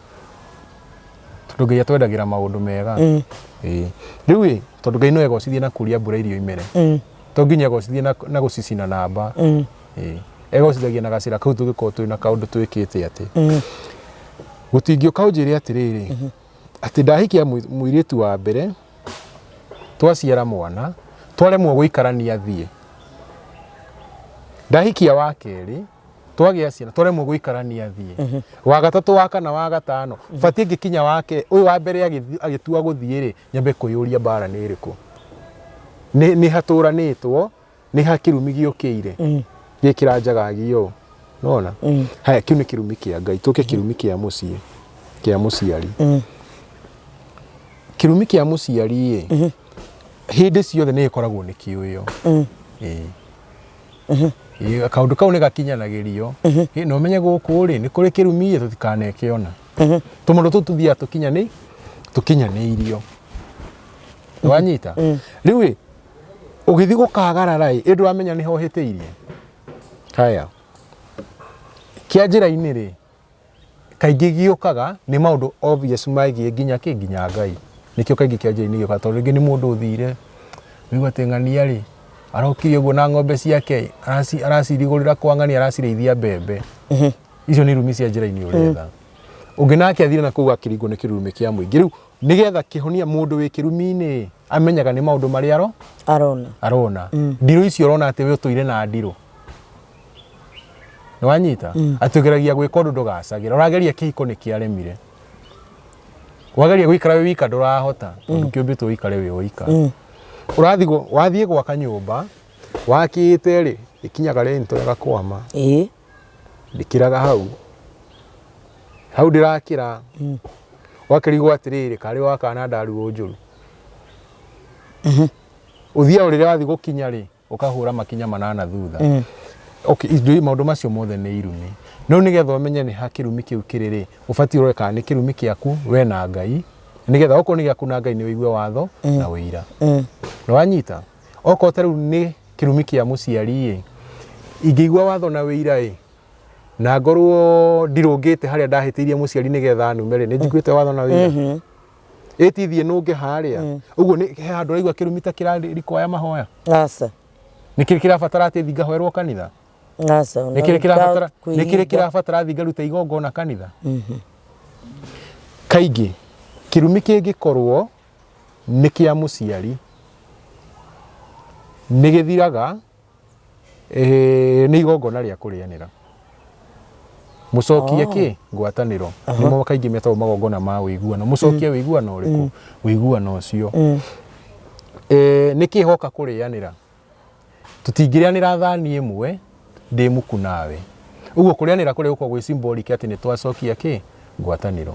Tondũ Ngai atwendagĩra maũndũ mega. Ĩĩ. Rĩu ĩ, tondũ Ngai no egocithie na kuria mbura irio imere. To nginya egocithie na gũcicina namba. Ĩĩ. Egocithagia na gacĩra kau tũngĩkorwo twĩna kaũndũ twĩkĩte atĩ. Gũtingĩũka ũnjĩre atĩrĩrĩ, atĩ ndahikia mũirĩtu wa mbere, twaciara mwana, twaremwo gũikarania thiĩ. Ndahikia wa kerĩ, Twagĩa ciana, twaremwo gũikarania, thiĩ wa gatatũ, wa kana, wa gatano, batiĩ ngĩkinya wake ũyũ wa mbere agĩtua gũthiĩ rĩ, nyambe kwĩyũria mbara nĩ ĩrĩkũ, nĩ hatũranĩtwo, nĩ ha kĩrumi gĩũkĩire gĩkĩra njagagio nona. Haya, kĩu nĩ kĩrumi kĩa Ngai. Tũke kĩrumi kĩa mũciĩ, kĩa mũciari. Kĩrumi kĩa mũciari ĩ, hĩndĩ ciothe nĩ gĩkoragwo nĩ kĩũĩo. Ĩĩ. Ĩĩ, kaũndũ kau nĩ gakinyanagĩrio. Ĩ, na ũmenye gũkũ rĩ, nĩ kũrĩ kĩrumi ĩ, tũtikaneke ona tũmaũndũ tũu tũthiaga tũkinyanĩirio. Wanyita? Rĩu ĩ, ũgĩthiĩ gũkagarara ĩ, ĩ ndũramenya nĩho ũhĩtĩirie. Haya, kĩa njĩra-inĩ rĩ, kaingĩ gĩũkaga nĩ maũndũ obvious megiĩ nginya kĩ, nginya Ngai. Nĩkĩo kaingĩ kĩa njĩra-inĩ gĩũkaga, tondũ rĩngĩ nĩ mũndũ ũthire wĩigua atĩ ng'ania rĩ, arokire ũguo na ng'ombe ciake aracirigũrĩra kwa ng'ania, aracirĩithia mbembe. Icio nĩ irumi cia njĩra-inĩ ũretha. Ũngĩ nake athire na kũu akĩringwo nĩ kĩrumi kĩa mũingĩ. Rĩu nĩgetha kĩhonia mũndũ wĩ kĩrumi-inĩ, amenyaga nĩ maũndũ marĩa arona. Arona ndirũ icio, ũrona atĩ we ũtũire na ndirũ. Nĩ wanyita? Atĩ ũgeragia gwĩka ũndũ ndũgacagĩra, ũrageria kĩhiko nĩ kĩaremire, wageria gũikara wĩ wika ndũrahota, tondũ kĩũmbĩtwo ũikare wĩ wika. Ũrathiĩ wathiĩ gwaka nyũmba wakĩte rĩ, ĩkinyaga rento ĩgakwama. Ndĩkĩraga hau hau ndĩrakĩra, wakĩrigwo atĩrĩrĩ, karĩ waka na ndaruo njũru. Ũthiaga rĩrĩa wathiĩ gũkinya rĩ, ũkahũra makinya manana thutha. Okay, maũndũ macio mothe nĩ irumi. No nĩgetha ũmenye nĩ ha kĩrumi kĩu kĩrĩ rĩ, ũbatiĩ ũrore kana nĩ kĩrumi kĩaku we na Ngai, nĩgetha okorwo nĩ gĩaku na Ngai nĩ ũigue watho na ũira. Nĩ wanyita? Okorwo ta rĩu nĩ kĩrumi kĩa mũciari ĩ, ingĩigua watho na ũira ĩ, na ngorwo ndirũngĩte harĩa ndahĩtĩirie mũciari nĩgetha anume rĩ, nĩ njiguĩte watho na ũira. Ĩtithie nũnge harĩa ũguo nĩ he handũ ũraigua kĩrumi ta kĩrarikwaya mahoya? Aca. Nĩ kĩrĩ kĩrabatara atĩ thiĩ ngahoerwo kanitha? Aca. Nĩ kĩrĩ kĩrabatara, nĩ kĩrĩ kĩrabatara thiĩ ngarute igongona kanitha? Kaingĩ kĩrumi kĩngĩkorwo nĩ kĩa mũciari nĩ gĩthiraga nĩ igongona rĩa kũrĩanĩra, mũcokie kĩ ngwatanĩro. Nĩmo kaingĩ metagwo magongona ma ũiguano. Mũcokie ũiguano ũrĩkũ? Ũiguano ũcio. Nĩ kĩ hoka kũrĩanĩra? Tũtingĩrĩanĩra thani ĩmwe ndĩ muku nawe. Ũguo kũrĩanĩra kũrĩa gũkoragwo gwĩ symbolic atĩ nĩ twacokia kĩ ngwatanĩro.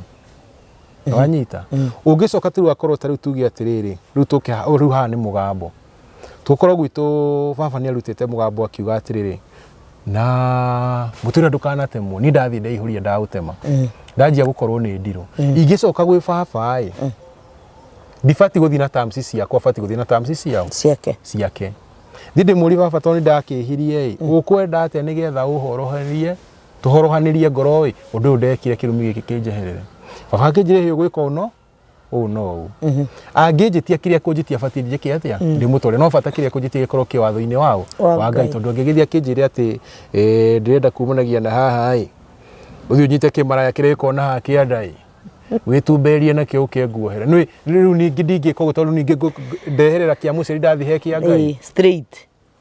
Wanyita? Ũngĩcoka tu akorwo ta rĩu tuge atĩrĩrĩ, rĩu tũke rĩu haha nĩ mũgambo. Tũkorwo gwitũ baba nĩ arutĩte mũgambo akiuga atĩrĩrĩ, na mũtĩ ũrĩa ndũkanatemwo, niĩ ndathiĩ ndeihũria ndaũtema, ndanjia gũkorwo nĩ ndirũ. Ingĩcoka gwĩ baba ĩ, ndibatiĩ gũthiĩ na terms ciakwa, batiĩ gũthiĩ na terms ciao. Ciake. Ciake. Thiĩ ndĩmũrie, baba, tondũ nĩ ndakĩhirie ĩ, ũkwenda atĩa nĩgetha ũhoroherie, tũhorohanĩrie ngoro ĩ, ũndũ ũyũ ndekire, kĩrumi gĩkĩ kĩnjeherere? Baba akĩnjĩra ĩ, ũgwĩka ũũ no ũũ no ũũ. Angĩnjĩtia kĩrĩa kũnjĩtia, batiĩ njĩke atĩa? Ndĩmũtware, no bata kĩrĩa kũnjĩtia gĩkorwo kĩ watho-inĩ wao wa wa Ngai. Ngai. Tondũ angĩgĩthiĩ akĩnjĩre atĩ ndĩrenda kumanagia na haha ĩ, ũthiĩ ũnyite kĩmaraya kĩrĩa gĩkoragwo na haha kĩanda ĩ, wĩtumberie nakĩo ũke nguohere. Nĩ rĩu ningĩ ndingĩka ũguo, tondũ ningĩ ndeherera kĩa mũciari ndathiĩ he kĩa Ngai. Straight.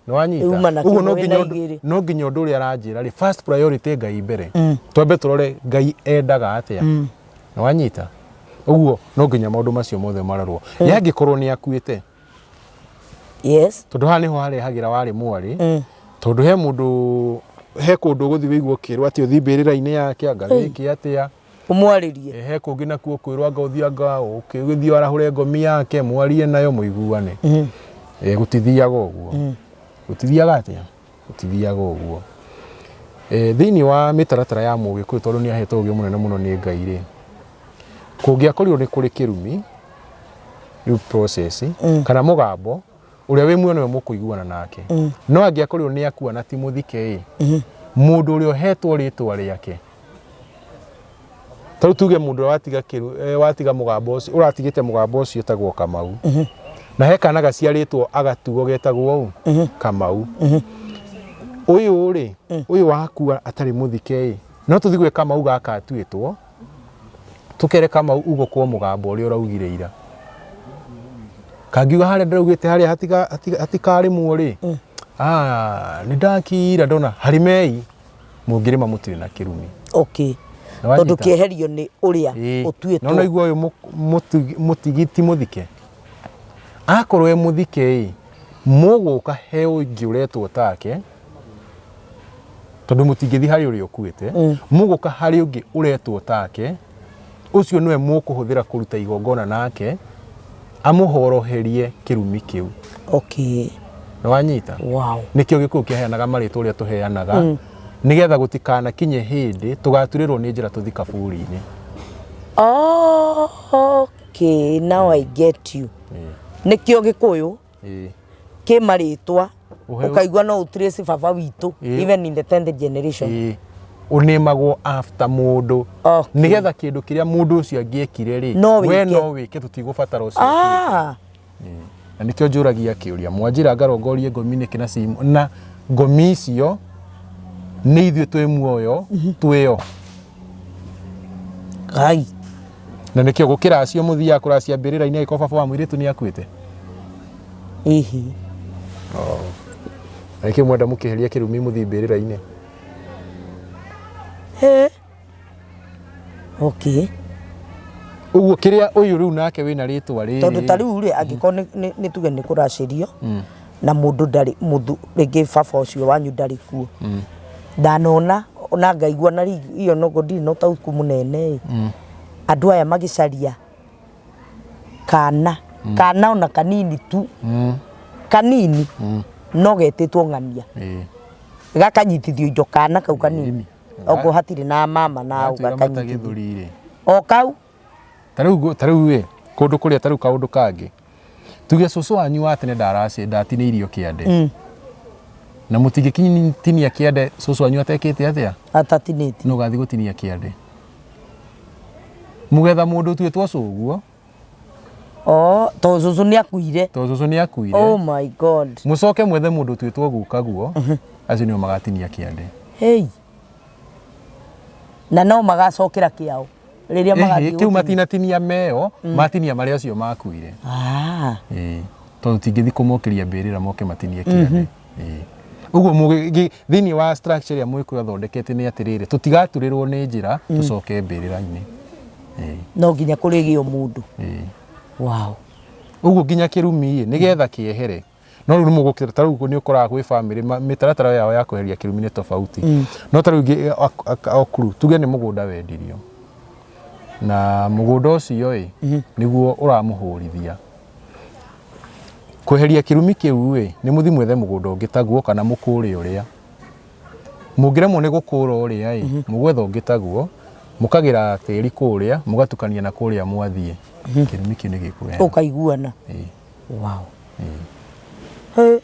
Nĩ wanyita? Uma na Ũguo no kĩmwe nginya na ũndũ- igĩrĩ. No nginya ũndũ ũrĩa aranjĩra rĩ, first priority Ngai mbere, twambe tũrore Ngai endaga atĩa. Nĩ wanyita? Ũguo no nginya maũndũ macio mothe marorwo yangĩkorwo nĩ akuĩte. Tondũ haha nĩho harehagĩra warĩ mwarĩ, tondũ he mũndũ, he kũndũ ũgũthiĩ wĩigua ũkĩrwo atĩ ũthiĩ mbĩrĩra-inĩ yake anga wĩke atĩa. Ũmwarĩrie. He kũngĩ nakuo kwĩrwo anga ũthiĩ, anga ũgĩthiĩ warahũre ngomi yake, mwarie nayo mũiguane. Gũtithiaga ũguo. Gũtithiaga atĩa? Gũtithiaga ũguo. Thĩinĩ wa mĩtaratara ya Mũgĩkũyũ, tondũ nĩ ahetwo ũgĩ mũnene mũno nĩ Ngai rĩ, kũngĩakorirwo nĩ kũrĩ kĩrumi, rĩu process kana mũgambo ũrĩa wĩ muoyo nĩwe mũkũiguana nake. No angĩakorirwo nĩ akua na ti mũthike ĩ, mũndũ ũrĩa ũhetwo rĩtwa rĩake, ta rĩu tuge mũndũ ũrĩa watiga watiga mũgambo ũcio, ũratigĩte mũgambo ũcio etagwo Kamau, na he kana gaciarĩtwo agatuo getagwo ũ Kamau. Ũyũ rĩ, ũyũ wakua atarĩ mũthike ĩ, no tũthiĩ gwĩ Kamau gaka atuĩtwo, tũkere Kamau ugũkwo mũgambo ũrĩa ũraugire ira. Kangiuga harĩa ndĩraugĩte harĩa hatikarĩmwo rĩ, ah, nĩ ndakira ndona harimei. Mũngĩrĩma mũtirĩ na kĩrumi. Okay. Nĩwanyita? Tondũ kĩeherio nĩ ũrĩa Ĩĩ. ũtuĩtwo. No naigua ũyũ mũtigi ti mũthike. Akorwo e mũthike ĩ, mũgũka he ũngĩ ũretwo take, tondũ mũtingĩthiĩ harĩ ũrĩa ũkuĩte, mũgũka harĩ ũngĩ ũretwo take, ũcio nĩwe mũkũhũthĩra kũruta igongona nake, amũhoroherie kĩrumi kĩu. Okay. Nĩwanyita? Wow. Nĩkĩo Gĩkũyũ kĩheanaga marĩtwa ũrĩa tũheanaga, nĩgetha gũtikanakinye hĩndĩ tũgaturĩrwo nĩ njĩra tũthi kaburi-inĩ. Okay, now I get you. Nĩkĩo Gĩkũyũ kĩ marĩtwa ũkaigua no ũtrace baba witũ even in the 10th generation. Ũnĩmagwo after mũndũ nĩgetha kĩndũ kĩrĩa mũndũ ũcio angĩekire rĩ, No we wĩke. no wĩke, tũtigũbatara ũcio. Na nĩkĩo njũragia kĩũria, mwanjĩra ngarongorie ngomi nĩkĩ na cimu na ngomi icio nĩ ithuĩ twĩ muoyo twĩo. Ngai. Na nĩkĩo gũkĩra acio mũthiaga kũracia mbĩrĩra-inĩ angĩkorwo baba wa mũirĩtu nĩ akuĩte. Ihi. Na nĩkĩo mwenda mũkĩheria kĩrumi mũthiĩ mbĩrĩra-inĩ. He. Okay. Ũguo kĩrĩa ũyũ rĩu nake wĩna rĩtwa rĩrĩ. Tondũ ta rĩu rĩ, angĩkorwo nĩ tuge nĩ kũracĩrio na mũndũ ndarĩ mũthu, rĩngĩ baba ũcio wanyu ndarĩ kuo, ndanona na ngaigua na rĩu iyo noguo ndirĩ na ũtaũku mũnene ĩ, andũ aya magĩcaria kana kana ona kanini tu, kanini no getĩtwo ng'ania, gakanyitithio indo kana kau kanini okorwo hatirĩ na mama na Gatwĩra mata gakanyitithio gĩthũri-rĩ. O kau. Ta rĩu ĩ kũndũ kũrĩa, ta rĩu kaũndũ kangĩ, tuge cũcũ wanyu wa tene ndaraci ndatinĩirio kĩande, na mũtingĩtinia kĩande cũcũ wanyu atekĩte atĩa? Atatinĩtie. No gathiĩ gũtinia kĩande mũgetha mũndũ ũtuĩtwo cũguo. Oh, tondũ cũcũ nĩ akuire. Tondũ cũcũ nĩ akuire. Oh my God. Mũcoke mwethe mũndũ ũtuĩtwo gukaguo, acio nĩo magatinia kĩande. Hey. Na no magacokera kĩao rĩrĩa Ĩhĩ, magathiĩ kĩu gũtinia. Matinatinia meo, matinia marĩa acio makuire. Ĩĩ, tondũ tingĩthiĩ kũmokĩria mbĩrĩra moke matinie kĩande. Ĩĩ. Ũguo thĩinĩ wa structure ĩrĩa Mũgĩkũyũ athondekete nĩ atĩrĩrĩ, tũtigaturĩrwo nĩ njĩra tũcoke mbĩrĩra-inĩ. Ĩĩ. No nginya kũrĩgĩo mũndũ. Ĩĩ. Wow. Ũguo nginya kĩrumi ĩ, nĩgetha kĩehere, no rĩu nĩmũgũkĩra. Ta rĩu nĩ ũkoraga gwĩ bamĩrĩ mĩtaratara yao ya kweheria kĩrumi nĩ tofauti. No ta rĩu okuru tuge nĩ mũgũnda wendirio, na mũgũnda ũcio ĩ nĩguo ũramũhũrithia, kweheria kĩrumi kĩu ĩ nĩ mũthi mwethe mũgũnda ũngĩ taguo kana mũkũre ũrĩa mũngĩremwo nĩ gũkũra ũrĩa ĩ, mũgwetha ũngĩ taguo, mũkagĩra tĩri kũrĩa, mũgatukania na kũrĩa mwathiĩ, kĩrumi kĩu nĩ gĩkwehera. Ũkaiguana. Ĩĩ. Wow. Hey.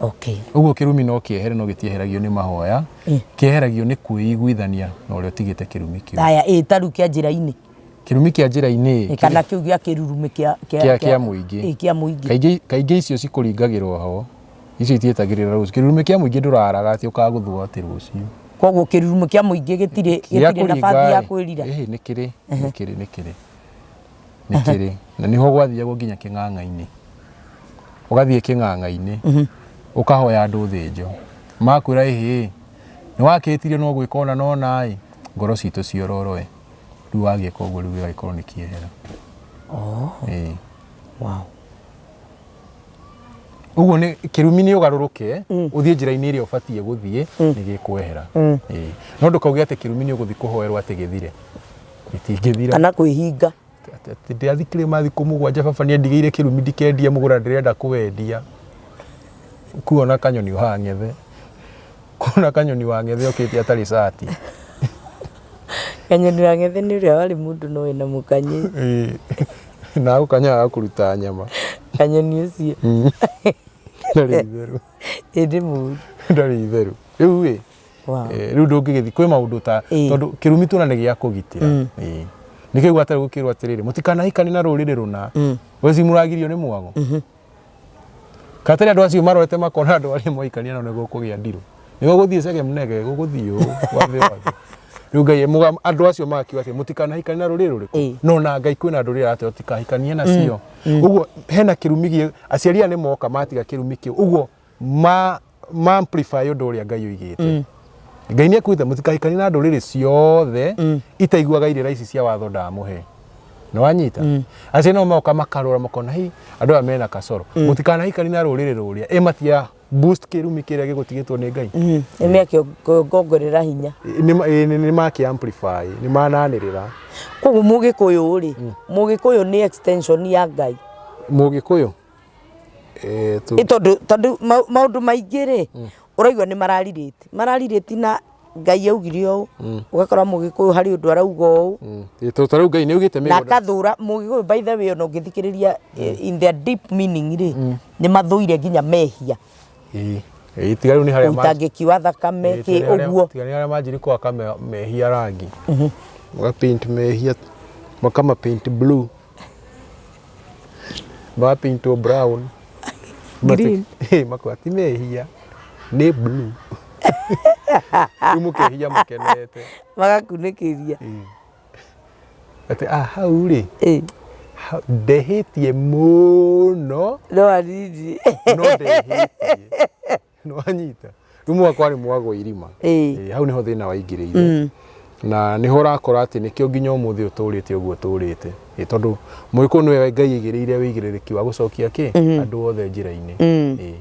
Okay. Ũguo kĩrumi no kĩehere, no gĩtieheragio nĩ mahoya. Kĩeheragio nĩ kwĩiguithania na ũrĩa ũtigĩte kĩrumi kĩu. Haya, ĩ ta rĩu kĩa njĩra-inĩ? Kĩrumi kĩa njĩra-inĩ? Ĩ, kana kĩu gĩa kĩrurumĩ kĩa Kĩa mũingĩ. Ĩ, kĩa mũingĩ. Kaingĩ kaingĩ icio cikũringagĩrwo ho, icio itietagĩrĩra rũciũ. Kĩrurumĩ kĩa mũingĩ ndũraraga atĩ ũkagũthwo atĩ rũciũ. Koguo kĩrurumĩ kĩa mũingĩ gĩtirĩ Gĩa gĩtirĩ kũringa nabathi ya ĩ, kwĩrira. Ĩhĩ, nĩ kĩrĩ nĩ kĩrĩ nĩ kĩrĩ nĩ kĩrĩ, na nĩho gwathiagwo nginya kĩng'ang'a-inĩ. Ũgathiĩ kĩng'ang'a-inĩ, ũkahoya andũ thĩnjo, makwĩra ĩhĩ, nĩ wakĩtirio, no gwĩka ona nona ĩ ngoro citũ ciororoe. Rĩu wagĩka ũguo, rĩu gĩgagĩkorwo nĩ kĩehera. Ĩĩ. Ũguo nĩ kĩrumi nĩ ũgarũrũke ũthiĩ njĩra-inĩ ĩrĩa ũbatiĩ gũthiĩ, nĩ gĩkwehera. Ĩĩ. No ndũkauge atĩ kĩrumi nĩ ũgũthiĩ kũhoerwo atĩ gĩthire, gĩtingĩthira. Kana kwĩhinga. Atĩ ndĩrathiĩ kĩrĩma thikũ 7, baba nĩ andigĩire kĩrumi ndikendie mũgũnda, ndĩrenda kũwendia. Kuona kanyoni wang'ethe, kuona kanyoni wang'ethe okĩte atarĩ cati. Kanyoni wa ng'ethe nĩ ũrĩa warĩ mũndũ no wĩna mũkanye. Ĩĩ. Na agũkanyaga agakũruta nyama. Kanyoni ũcio. Ndarĩ itherũ. Ĩndĩ mũru. Ndarĩ itherũ rĩu ĩ. Rĩu ndũngĩgĩthiĩ kwĩ maũndũ ta tondũ kĩrumi tuona nĩ gĩa kũgitĩra. Ĩĩ. Nĩkĩo gwatarĩ gũkĩrwo atĩrĩrĩ, mũtikanahikane na rũrĩrĩ rũna, weci mũragirio nĩ mwago katarĩ andũ acio marorete makona andũ arĩa moikania nao nĩguo kũgĩa ndirũ, nĩguo gũthiĩ cege mnege gũgũthiĩ ũũ gwathe wathe. Rĩu Ngai andũ acio makiuga atĩ mũtikanahikanie na rũrĩrĩ rũrĩkũ? No na Ngai kwĩna ndũrĩrĩ aratwĩra tũtikahikanie nacio. Ũguo hena kĩrumi gĩ aciari aya nĩ moka matiga kĩrumi kĩu ũguo ma ma amplify ũndũ ũrĩa Ngai oigĩte. Ngai nĩ ekuĩte mũtikahikanie na ndũrĩrĩ ciothe itaiguaga irĩra ici cia watho ndamũhe. Nĩ wanyita? Acio no moka makarora makona hi andũ aya mena kacoro. Mũtikanahikanie na rũrĩrĩ rũrĩa. Ĩ matia boost kĩrumi kĩrĩa gĩgũtigĩtwo nĩ Ngai. Nĩ mekĩongongerera hinya. Nĩ makĩ amplify, nĩ mananĩrĩra. Koguo Mũgĩkũyũ rĩ, Mũgĩkũyũ nĩ extension ya Ngai. Mũgĩkũyũ? Ĩ tondũ tondũ maũndũ maingĩ rĩ, ũraigua nĩ mararirĩti. Mararirĩti na Ngai augire ũũ, ũgakora Mũgĩkũyũ harĩ ũndũ arauga ũũ. Tondũ ta rĩu Ngai nĩ augĩte Na mĩgũnda. akathũra Mũgĩkũyũ by the way ona ũngĩthikĩrĩria in their deep meaning rĩ, nĩ mathũire nginya mehia. Ĩĩ. Ĩĩ, tiga rĩu nĩ harĩa Ũitangĩki wa thakame kĩ ũguo. Tiga nĩ harĩa manjirie kũhaka mehia rangi. Maka paint mehia, makama paint blue. Maka paint brown. Green. Makuga ti mehia, nĩ blue. Rĩu mũkehia mũkenete. Magakunĩkĩria. Atĩ ah, hau rĩ, Ĩĩ. Ndehĩtie mũno. No hanini. No ndehĩtie. Nĩwanyita? Rĩu mwaka warĩ mwagwo irima. Ĩĩ. Hau nĩho thĩna waingĩrĩire. Na nĩho ũrakora atĩ nĩkĩo nginya ũmũthĩ ũtũrĩte ũguo ũtũrĩte. Ĩĩ, tondũ mũgĩkũyũ nĩwe Ngai aigĩrĩire wĩigĩrĩrĩki wa gũcokia kĩ? Andũ othe njĩra-inĩ. Ĩĩ.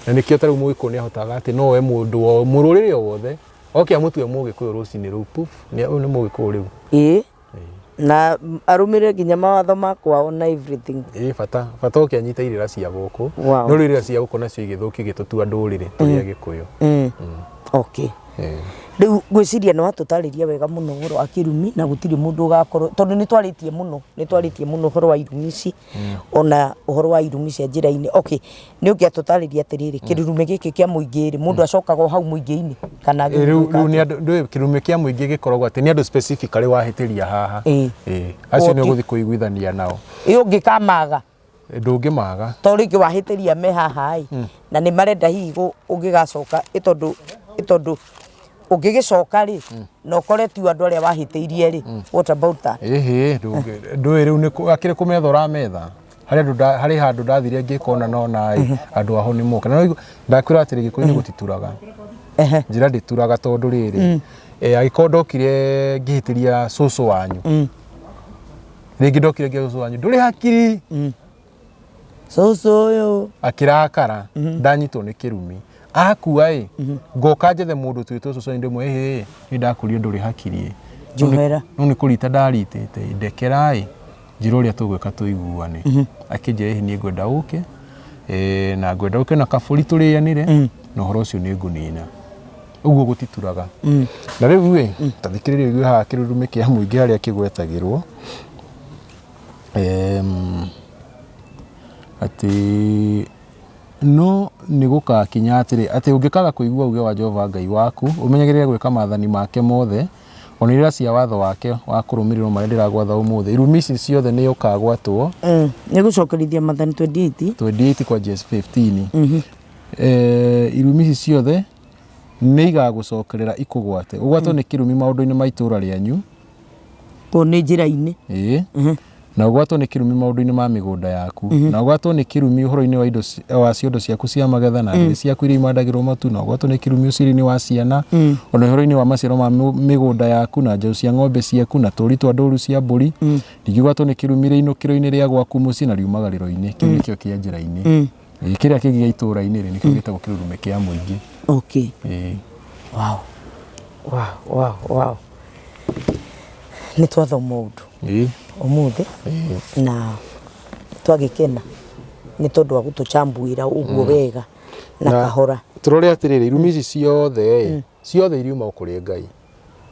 Na nĩkĩo ta rĩu mũgĩkũyũ nĩ ahotaga atĩ no oe mũndũ o mũrũrĩrĩ o wothe oke amũtue mũgĩkũyũ rũcinĩ rũu puf, ũyũ nĩ mũgĩkũyũ rĩu. Ĩĩ. Na arũmĩrĩre nginya mawatho ma kwao na everything. Ĩĩ, bata bata oke anyite irĩra cia gũkũ. Wow. No rĩu irĩra cia gũkũ nacio igĩthũkio igĩtũtua ndũrĩrĩ tũrĩ Agĩkũyũ. Okay. Ĩĩ. Rĩu ngwĩciria nĩ watũtarĩria wega mũno ũhoro wa kĩrumi na gũtirĩ mũndũ ũgakorwo tondũ nĩ twarĩtie mũno, nĩ twarĩtie mũno ũhoro wa irumi ici ona ũhoro wa irumi cia njĩra-inĩ. Okay, nĩ ũngĩatũtarĩria atĩrĩrĩ, kĩrurumĩ gĩkĩ kĩa mũingĩ rĩ, mũndũ acokaga o hau mũingĩ-inĩ kana Ĩĩ, rĩu gĩgwĩka rĩu nĩ atĩa? andũ ndũĩ kĩrumĩ kĩa mũingĩ gĩkoragwo atĩ nĩ andũ specifically wahĩtĩria haha. Ĩĩ. Ĩĩ. Acio nĩ Koti. ũgũthiĩ kũiguithania nao. Ĩ ũngĩkamaga? Ndũngĩmaga. To rĩngĩ wahĩtĩria me haha ĩ, na nĩ marenda hihi ũngĩgacoka ĩ tondũ ĩ tondũ ũngĩgĩcoka rĩ, na ũkore ti andũ arĩa wahĩtĩirie rĩ, what about that? Ĩhĩ, ndũĩ rĩu nĩ akĩrĩ kũmetha ũrametha. Harĩ andũ harĩ handũ ndathire ngĩkona no na ĩ, andũ aho nĩ moka. Na ndakwĩra atĩrĩ Gĩkũyũ-inĩ gũtituraga. Njĩra ndĩturaga tondũ rĩrĩ, angĩkorwo ndokire ngĩhĩtĩria cũcũ wanyu, rĩngĩ ndokire ngĩra cũcũ wanyu ndũrĩ hakiri. Cũcũ ũyũ. Akĩrakara, ndanyitwo nĩ kĩrumi. Akua ĩ, ngoka njethe mũndũ ũtuĩtwo cũcũ wanyu ndĩmwĩre ĩhĩ, nĩ ndakũria ndũrĩ hakiri ĩ. Njohera. No nĩ kũrita ndaritĩte ĩ, ndekera ĩ, njĩra ũrĩa tũgwĩka tũiguane. Akĩnjĩra ĩhĩ niĩ ngwenda ũke, na ngwenda ũke na kabũri tũrĩanĩre, na ũhoro ũcio nĩ ngũnina. Ũguo gũtituraga. Na rĩu ĩ, ta thikĩrĩria ũigue haha kĩrurumĩ kĩa mũingĩ harĩa kĩgwetagĩrwo. Atĩ no nĩ gũgakinya atĩrĩ, atĩ ũngĩkaaga kũigua uuge wa Jehova Ngai waku, ũmenyagĩrĩre gwĩka maathani make mothe, o na irĩra cia watho wake wa kũrũmĩrĩrũo marĩa ndĩragwatha ũmũthĩ, irumi ici ciothe nĩ ũkagwatwo. Nĩ gũcokerithia maathani 28. 28 kwa 15. Irumi ici ciothe nĩ igagũcokerera ikũgwate. Ũgwatwo nĩ kĩrumi maũndũ-inĩ ma itũũra rĩanyu. Kũu nĩ njĩra-inĩ. Ĩĩ. Na ũgwatwo nĩ kĩrumi maũndũ-inĩ ma mĩgũnda yaku. Na ũgwatwo nĩ kĩrumi ũhoro-inĩ wa indo wa ciondo ciaku cia magetha na ndĩrĩ ciaku iria imandagĩrwo matu, na ũgwatwo nĩ kĩrumi ũciari-inĩ wa ciana, o na ũhoro-inĩ wa maciaro ma mĩgũnda yaku, na njaũ cia ng'ombe ciaku, na tũũri twa ndũũru cia mbũri. Ningĩ ũgwatwo nĩ kĩrumi rĩinũkĩro-inĩ rĩa gwaku mũciĩ na riumagarĩro-inĩ. Kĩu nĩkĩo kĩa njĩra-inĩ. Ĩĩ, kĩrĩa kĩngĩ gĩa itũũra-inĩ rĩ, nĩkĩo gĩtagwo kĩrurumĩ kĩa mũingĩ. Okay. Ĩĩ. Wow. Wow, wow, wow. Nĩ twathoma ũndũ Ĩĩ. ũmũthĩ na twagĩkena nĩ tondũ wa gũtũchambuĩra ũguo wega na kahora. Tũrore atĩrĩrĩ, irumi ici ciothe ĩ, ciothe iriuma o kũrĩ Ngai.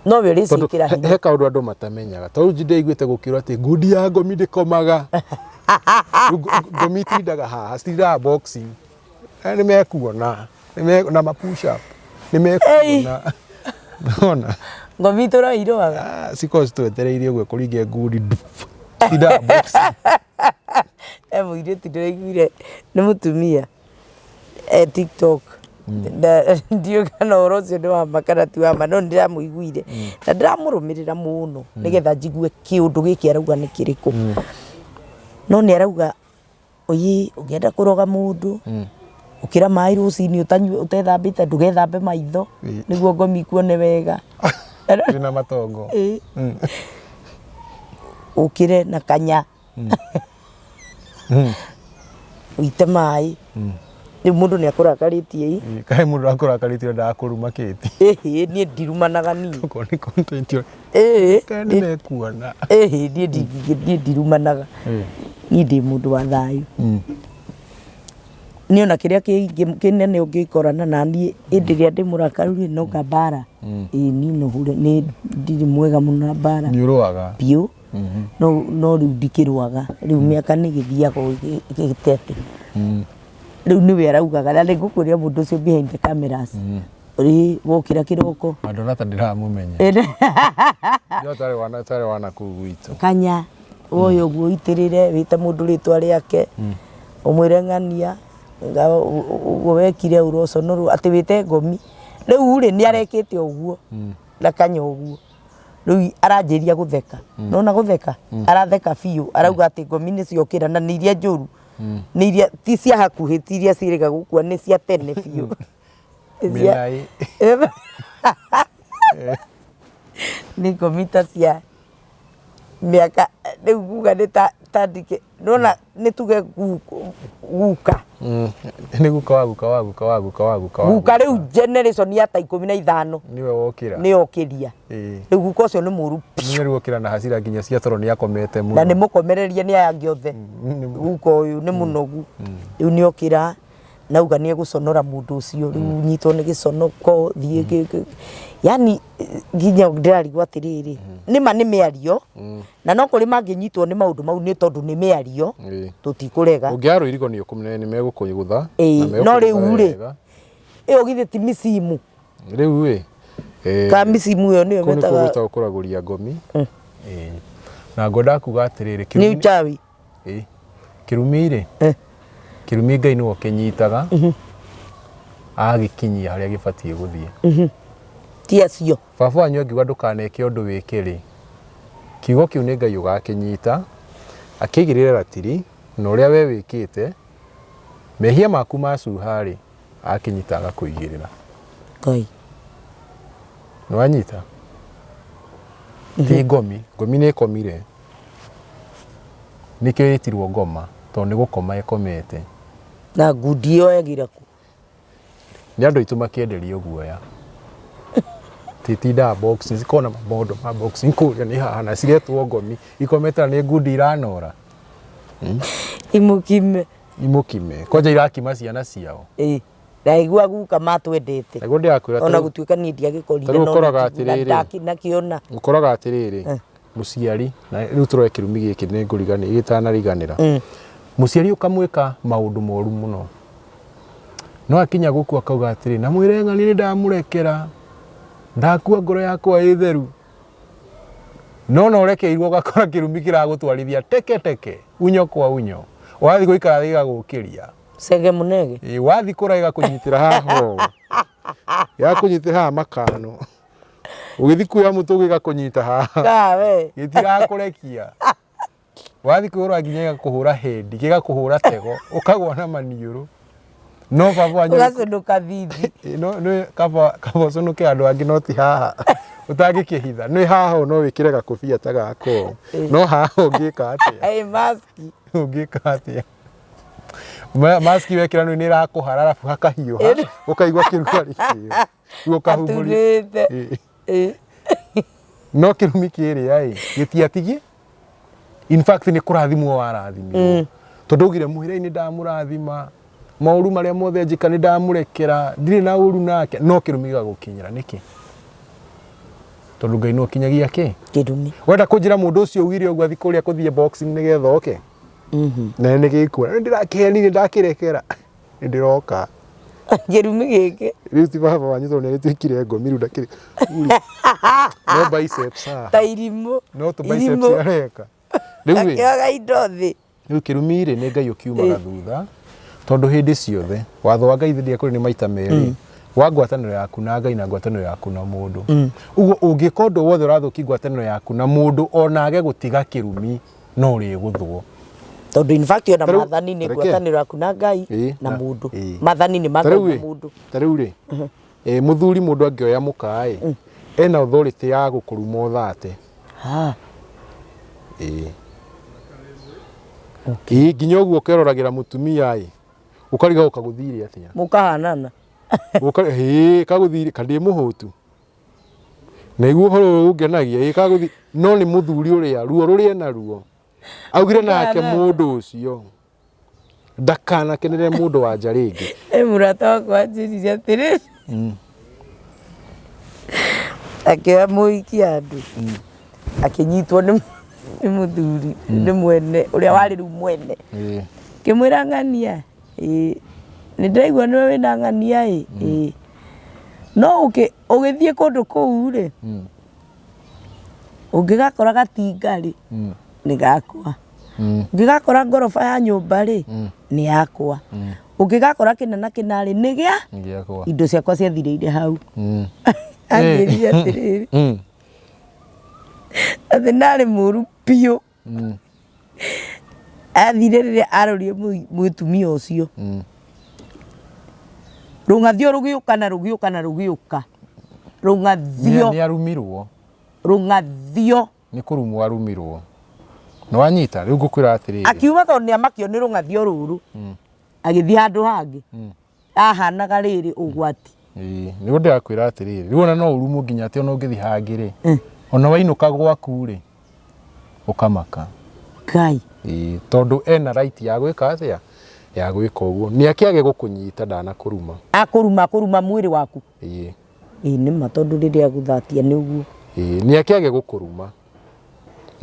No we Tondũ ũrĩciĩkĩra hinya. he kaũndũ andũ matamenyaga. Tondũ rĩu ndĩiguĩte gũkĩũra atĩ ngundi ya ngomi ndĩkomaga. Rĩu ngomi itindaga haha, citindaga boxing. Na nĩ mekuona. Na ma push up. Nĩ mekuona. Nona. Ngomi itũraga irũaga. Ah, cikoragwo citwetereire ũguo kũringe ngundi. Citindaga boxing. He mũirĩtu ndĩraiguire nĩ mũtumia e TikTok. Ndiũĩ kana ũhoro ũcio nĩ wa ma kana ti wa ma no nĩ ndĩramũiguire na ndĩramũrũmĩrĩra mũno nĩgetha njigue kĩũndũ gĩkĩ arauga nĩ kĩrĩkũ. No nĩ arauga oye ũngĩenda kũroga mũndũ Ũkĩra maĩ rũcinĩ ũtanyue ũtethambĩte ndũgethambe maitho nĩguo ngomi ikuone wega. Wĩna matongo. Ĩĩ. Ũkĩre na kanya. Ũite maĩ. Rĩu mũndũ nĩ akũrakarĩtie ĩ. Ĩĩ, Kaĩ mũndũ akũrakarĩtie endaga kũruma kĩti. Ĩhĩ niĩ ndirumanaga niĩ. Okorwo nĩ content ĩyo. Ĩĩ. Kaĩ nĩ mekuona. Ĩhĩ niĩ niĩ ndirumanaga. Niĩ ndĩ mũndũ wa thayũ. Niĩ ona kĩrĩa kĩingĩ kĩnene ũngĩkorana na niĩ hĩndĩ ĩrĩa ndĩ mũrakaru rĩ no mbara. Ĩĩ niĩ no hure nĩ ndirĩ mwega mũno na mbara. Nĩ ũrũaga. Biũ. No no rĩu ndikĩrũaga. Rĩu mĩaka nĩ ĩgĩthiaga ĩgĩte atĩ. Rĩu nĩwe araugaga na nĩngũkwĩra mũndũ ũcio behind the cameras. Ĩĩ wokĩra kĩroko. Andũ ta ndiramũmenya. Yo tarĩ wana tarĩ wana kũu gwitũ. Kanya woye ũguo ũitĩrĩre wĩte mũndũ rĩtwa rĩake ũmwĩre ng'ania ũguo wekire ũroconorwo atĩ wĩte ngomi. Rĩu rĩ nĩ arekĩte ũguo na kanya ũguo. Rĩu aranjĩria gũtheka. Nona gũtheka? Aratheka biũ arauga atĩ ngomi nĩ ciokĩra na nĩ iria njũru. Nĩ iria ti cia hakuhĩ ti iria ciĩrĩga gũkua nĩ cia tene biũ. Mĩnaĩ. Nĩ ngomi ta cia mĩaka rĩu nguga nĩ ta ta ndike nona nĩ tuge guka. Nĩ guka wa guka wa guka wa guka wa guka wa Guka rĩu generation ya ta 15 Nĩwe wokĩra. nĩ okĩria. Rĩu guka ũcio nĩ mũru Nĩwe rĩu okĩra na hasira nginya cia toro nĩ akomete mũno. Na nĩ mũkomererie nĩ aya angĩ othe. Guka ũyũ nĩ mũnogu. Rĩu nĩ okĩra nauga nĩ egũconora mũndũ ũcio rĩu nyitwo nĩ gĩconoko thiĩ yani nginya ndĩrarigwo atĩrĩrĩ nĩma nĩ mĩario na no kũrĩ mangĩnyitwo nĩ maũndũ mau nĩ tondũ nĩ mĩario tũtikũrega. Ũngĩara rũirigo nĩ ũkũmenya nĩ megũkũgũtha. No rĩu rĩ ĩyo githĩ ti mĩcimu. Rĩu ĩ ka mĩcimu ĩyo nĩyo metaga. Kũu nĩkuo gwĩtagwo kũragũria ngomi. Na ngwendaga kuga atĩrĩrĩ nĩ uchawi. Kĩrumi rĩ, kĩrumi Ngai nĩwe ũkĩnyitaga agagĩkinyia harĩa gĩbatiĩ gũthiĩ. Ti acio. Baba wanyu angiuga ndũkaneke ũndũ wĩke rĩ, kiugo kĩu nĩ Ngai ũgakĩnyita akĩigĩrĩre ratiri na ũrĩa we wĩkĩte, mehia maku macuha rĩ, akĩnyita agakũigĩrĩra. Ngai. Nĩ wanyita? Ti ngomi, ngomi nĩ ĩkomire. Nĩkĩo ĩtirwo ngoma, tondũ nĩ gũkoma ĩkomete. Na ngundi ĩyo yagĩra kũ? Nĩ andũ aitũ makĩenderio guoya. Titindaga boxing, cikoragwo na mamondo ma boxing kũrĩa nĩ haha na ciretwo ngomi, ikomete na nĩ ngundi iranora. Imũkime. Imũkime. Kwanja irakima ciana ciao. Ĩĩ. Ndaigua guka matwendete. Naguo ndĩrakwĩra ona gũtuĩka niĩ ndiagĩkorire no ũkoraga atĩrĩrĩ. Ndakĩona. Ũkoraga atĩrĩrĩ. Mũciari na rĩu tũroe kĩrumi gĩkĩ nĩ ngũriganĩra gĩtanariganĩra. Mũciari ũkamwĩka maũndũ moru mũno. No akinya gũkua akauga atĩrĩ na mwĩre ng'ani nĩ ndamũrekera. Ndakua ngoro yakwa ĩ theru. No no ũrekeirwo ũgakora kĩrumi kĩragũtwarithia teke teke unyo kwa unyo. Wathiĩ gũikara thĩ gĩgagũkĩria. Cege mũnege. Ĩĩ wathiĩ kũra gĩgakũnyitĩra haha ũũ. Gĩgakũnyitĩra haha makano. Ũgĩthiĩ kuoya mũtĩ gĩgakũnyita haha. Kawe. Gĩtirakũrekia. Wathiĩ kwĩhũra nginya gĩgakũhũra hendi, gĩgakũhũra tego, ũkagwa na maniũrũ. No baba wanyu ũgacũnũka thithi. No nĩ kaba kaba ũcũnũke andũ angĩ no ti haha. Ũtangĩkĩhitha. Nĩ haha ũũ no wĩkĩre gakobia ta gaka ũũ. No haha ũngĩka atĩa? Ĩ maski. Ũngĩka atĩa? Maski wekĩra nĩ ĩrakũhara arabu hakahiũha ũkaigua kĩrugarĩ kĩo. Rĩu ũkahumbũria. Aturĩte. No kĩrumi kĩrĩa ĩ gĩtiatigie. In fact nĩ kũrathimwo warathimirwo. Tondũ augire mwĩrei nĩ ndamũrathima. Maũru marĩa mothe njĩka nĩ ndamũrekera, ndirĩ na ũru nake, no kĩrumi gĩgagũkinyĩra nĩkĩ? Tondũ Ngai nĩwe ũkinyagia kĩ? Kĩrumi. Wenda kũnjĩra mũndũ ũcio ugire ũguo athiĩ kũrĩa kũthiĩ boxing nĩgetha oke? Na nĩ gĩkuona, nĩ ndĩrakĩhenire ndakĩrekera. Nĩ ndĩroka. Kĩrumi gĩkĩ. Rĩu ti baba wanyu tondũ nĩ agĩtuĩkire ngomi rĩu ndakĩrĩ. No biceps haha. Ta irimũ. No tũ biceps areka. Rĩu ĩ. Akĩoga indo thĩ. Rĩu kĩrumi rĩ nĩ Ngai ũkiumaga thutha tondũ hĩndĩ ciothe watho wa Ngai thĩinĩ kũrĩ nĩ maita merĩ wa ngwatanĩro yaku na Ngai na ngwatanĩro yaku na mũndũ. Ũguo ũngĩka ũndũ wothe ũrathũkia ngwatanĩro yaku na mũndũ ona age gũtiga kĩrumi no ũrĩgũthwo. Tondũ in fact ona Ta rĩu- maathani nĩ ta reke. ngwatanĩro yaku na Ngai Ĩĩ, na na- mũndũ. ĩĩ. Maathani nĩ ma Ta Ngai rĩu na ĩ, mũndũ. ta rĩu rĩ eh, mũthuri mũndũ angĩoya mũka ĩ ena authority ya gũkũruma ũthate. Ha. Ĩĩ. Ĩĩ, nginya ũguo ũkeroragĩra mũtumia ĩ ũkarigagwo kagũthire atĩa. Mũkahanana. Ĩĩ, kagũthire kandĩ mũhũtu na iguo ũhoro ũyũ ũngenagia. Ĩĩ, kagũthi no nĩ mũthuri ũrĩa ruo rũrĩa ena ruo augire nake mũndũ ũcio ndakanakenere mũndũ wa nja rĩngĩ. Ĩ mũrata wakwa anjĩrire atĩrĩrĩ, akĩoya mũhiki handũ akĩnyitwo nĩ nĩ mũthuri, nĩ mwene ũrĩa warĩ rĩu mwene. Ngĩmwĩra ng'ania ĩĩ nĩ ndĩraigua nĩwe wĩna ng'ania ĩ ĩĩ no ũgĩthiĩ kũndũ kũu rĩ, ũngĩgakora gatinga rĩ, nĩ gakwa. Ũngĩgakora ngoroba ya nyũmba rĩ, nĩ yakwa. Ũngĩgakora kĩna na kĩna rĩ, nĩ gĩa Nĩ gĩakwa. Indo ciakwa ciathirĩire hau. Anjĩrire atĩrĩrĩ, atĩ ndarĩ mũru biũ. Athire rĩrĩa arorire mũtumia ũcio, rũng'athio rũgĩũka na rũgĩũka na rũgĩũka. Rũng'athio. Nĩ arumirwo. Rũng'athio. Nĩ kũrumwo arumirwo. Nĩ wanyita? Rĩu ngũkwĩra atĩrĩrĩ. Akiuma tondũ nĩ amakio nĩ rũng'athio rũrũ. Agĩthiĩ handũ hangĩ. Ahanaga rĩrĩ ũgwati. Ĩĩ, nĩguo ndĩrakwĩra atĩrĩrĩ, rĩu ona no ũrumwo nginya atĩ ona ũngĩthiĩ hangĩ rĩ, ona wainũka gwaku rĩ, ũkamaka. Ngai. Ĩĩ, tondũ ena right ya gwĩka atĩa? Ya gwĩka ũguo. Nĩ akĩage gũkũnyita ndanakũruma. Akũruma akũruma mwĩrĩ waku. Ĩĩ. Ĩĩ nĩ ma tondũ rĩrĩa agũthatia nĩ ũguo. Ĩĩ, nĩ akĩage gũkũruma.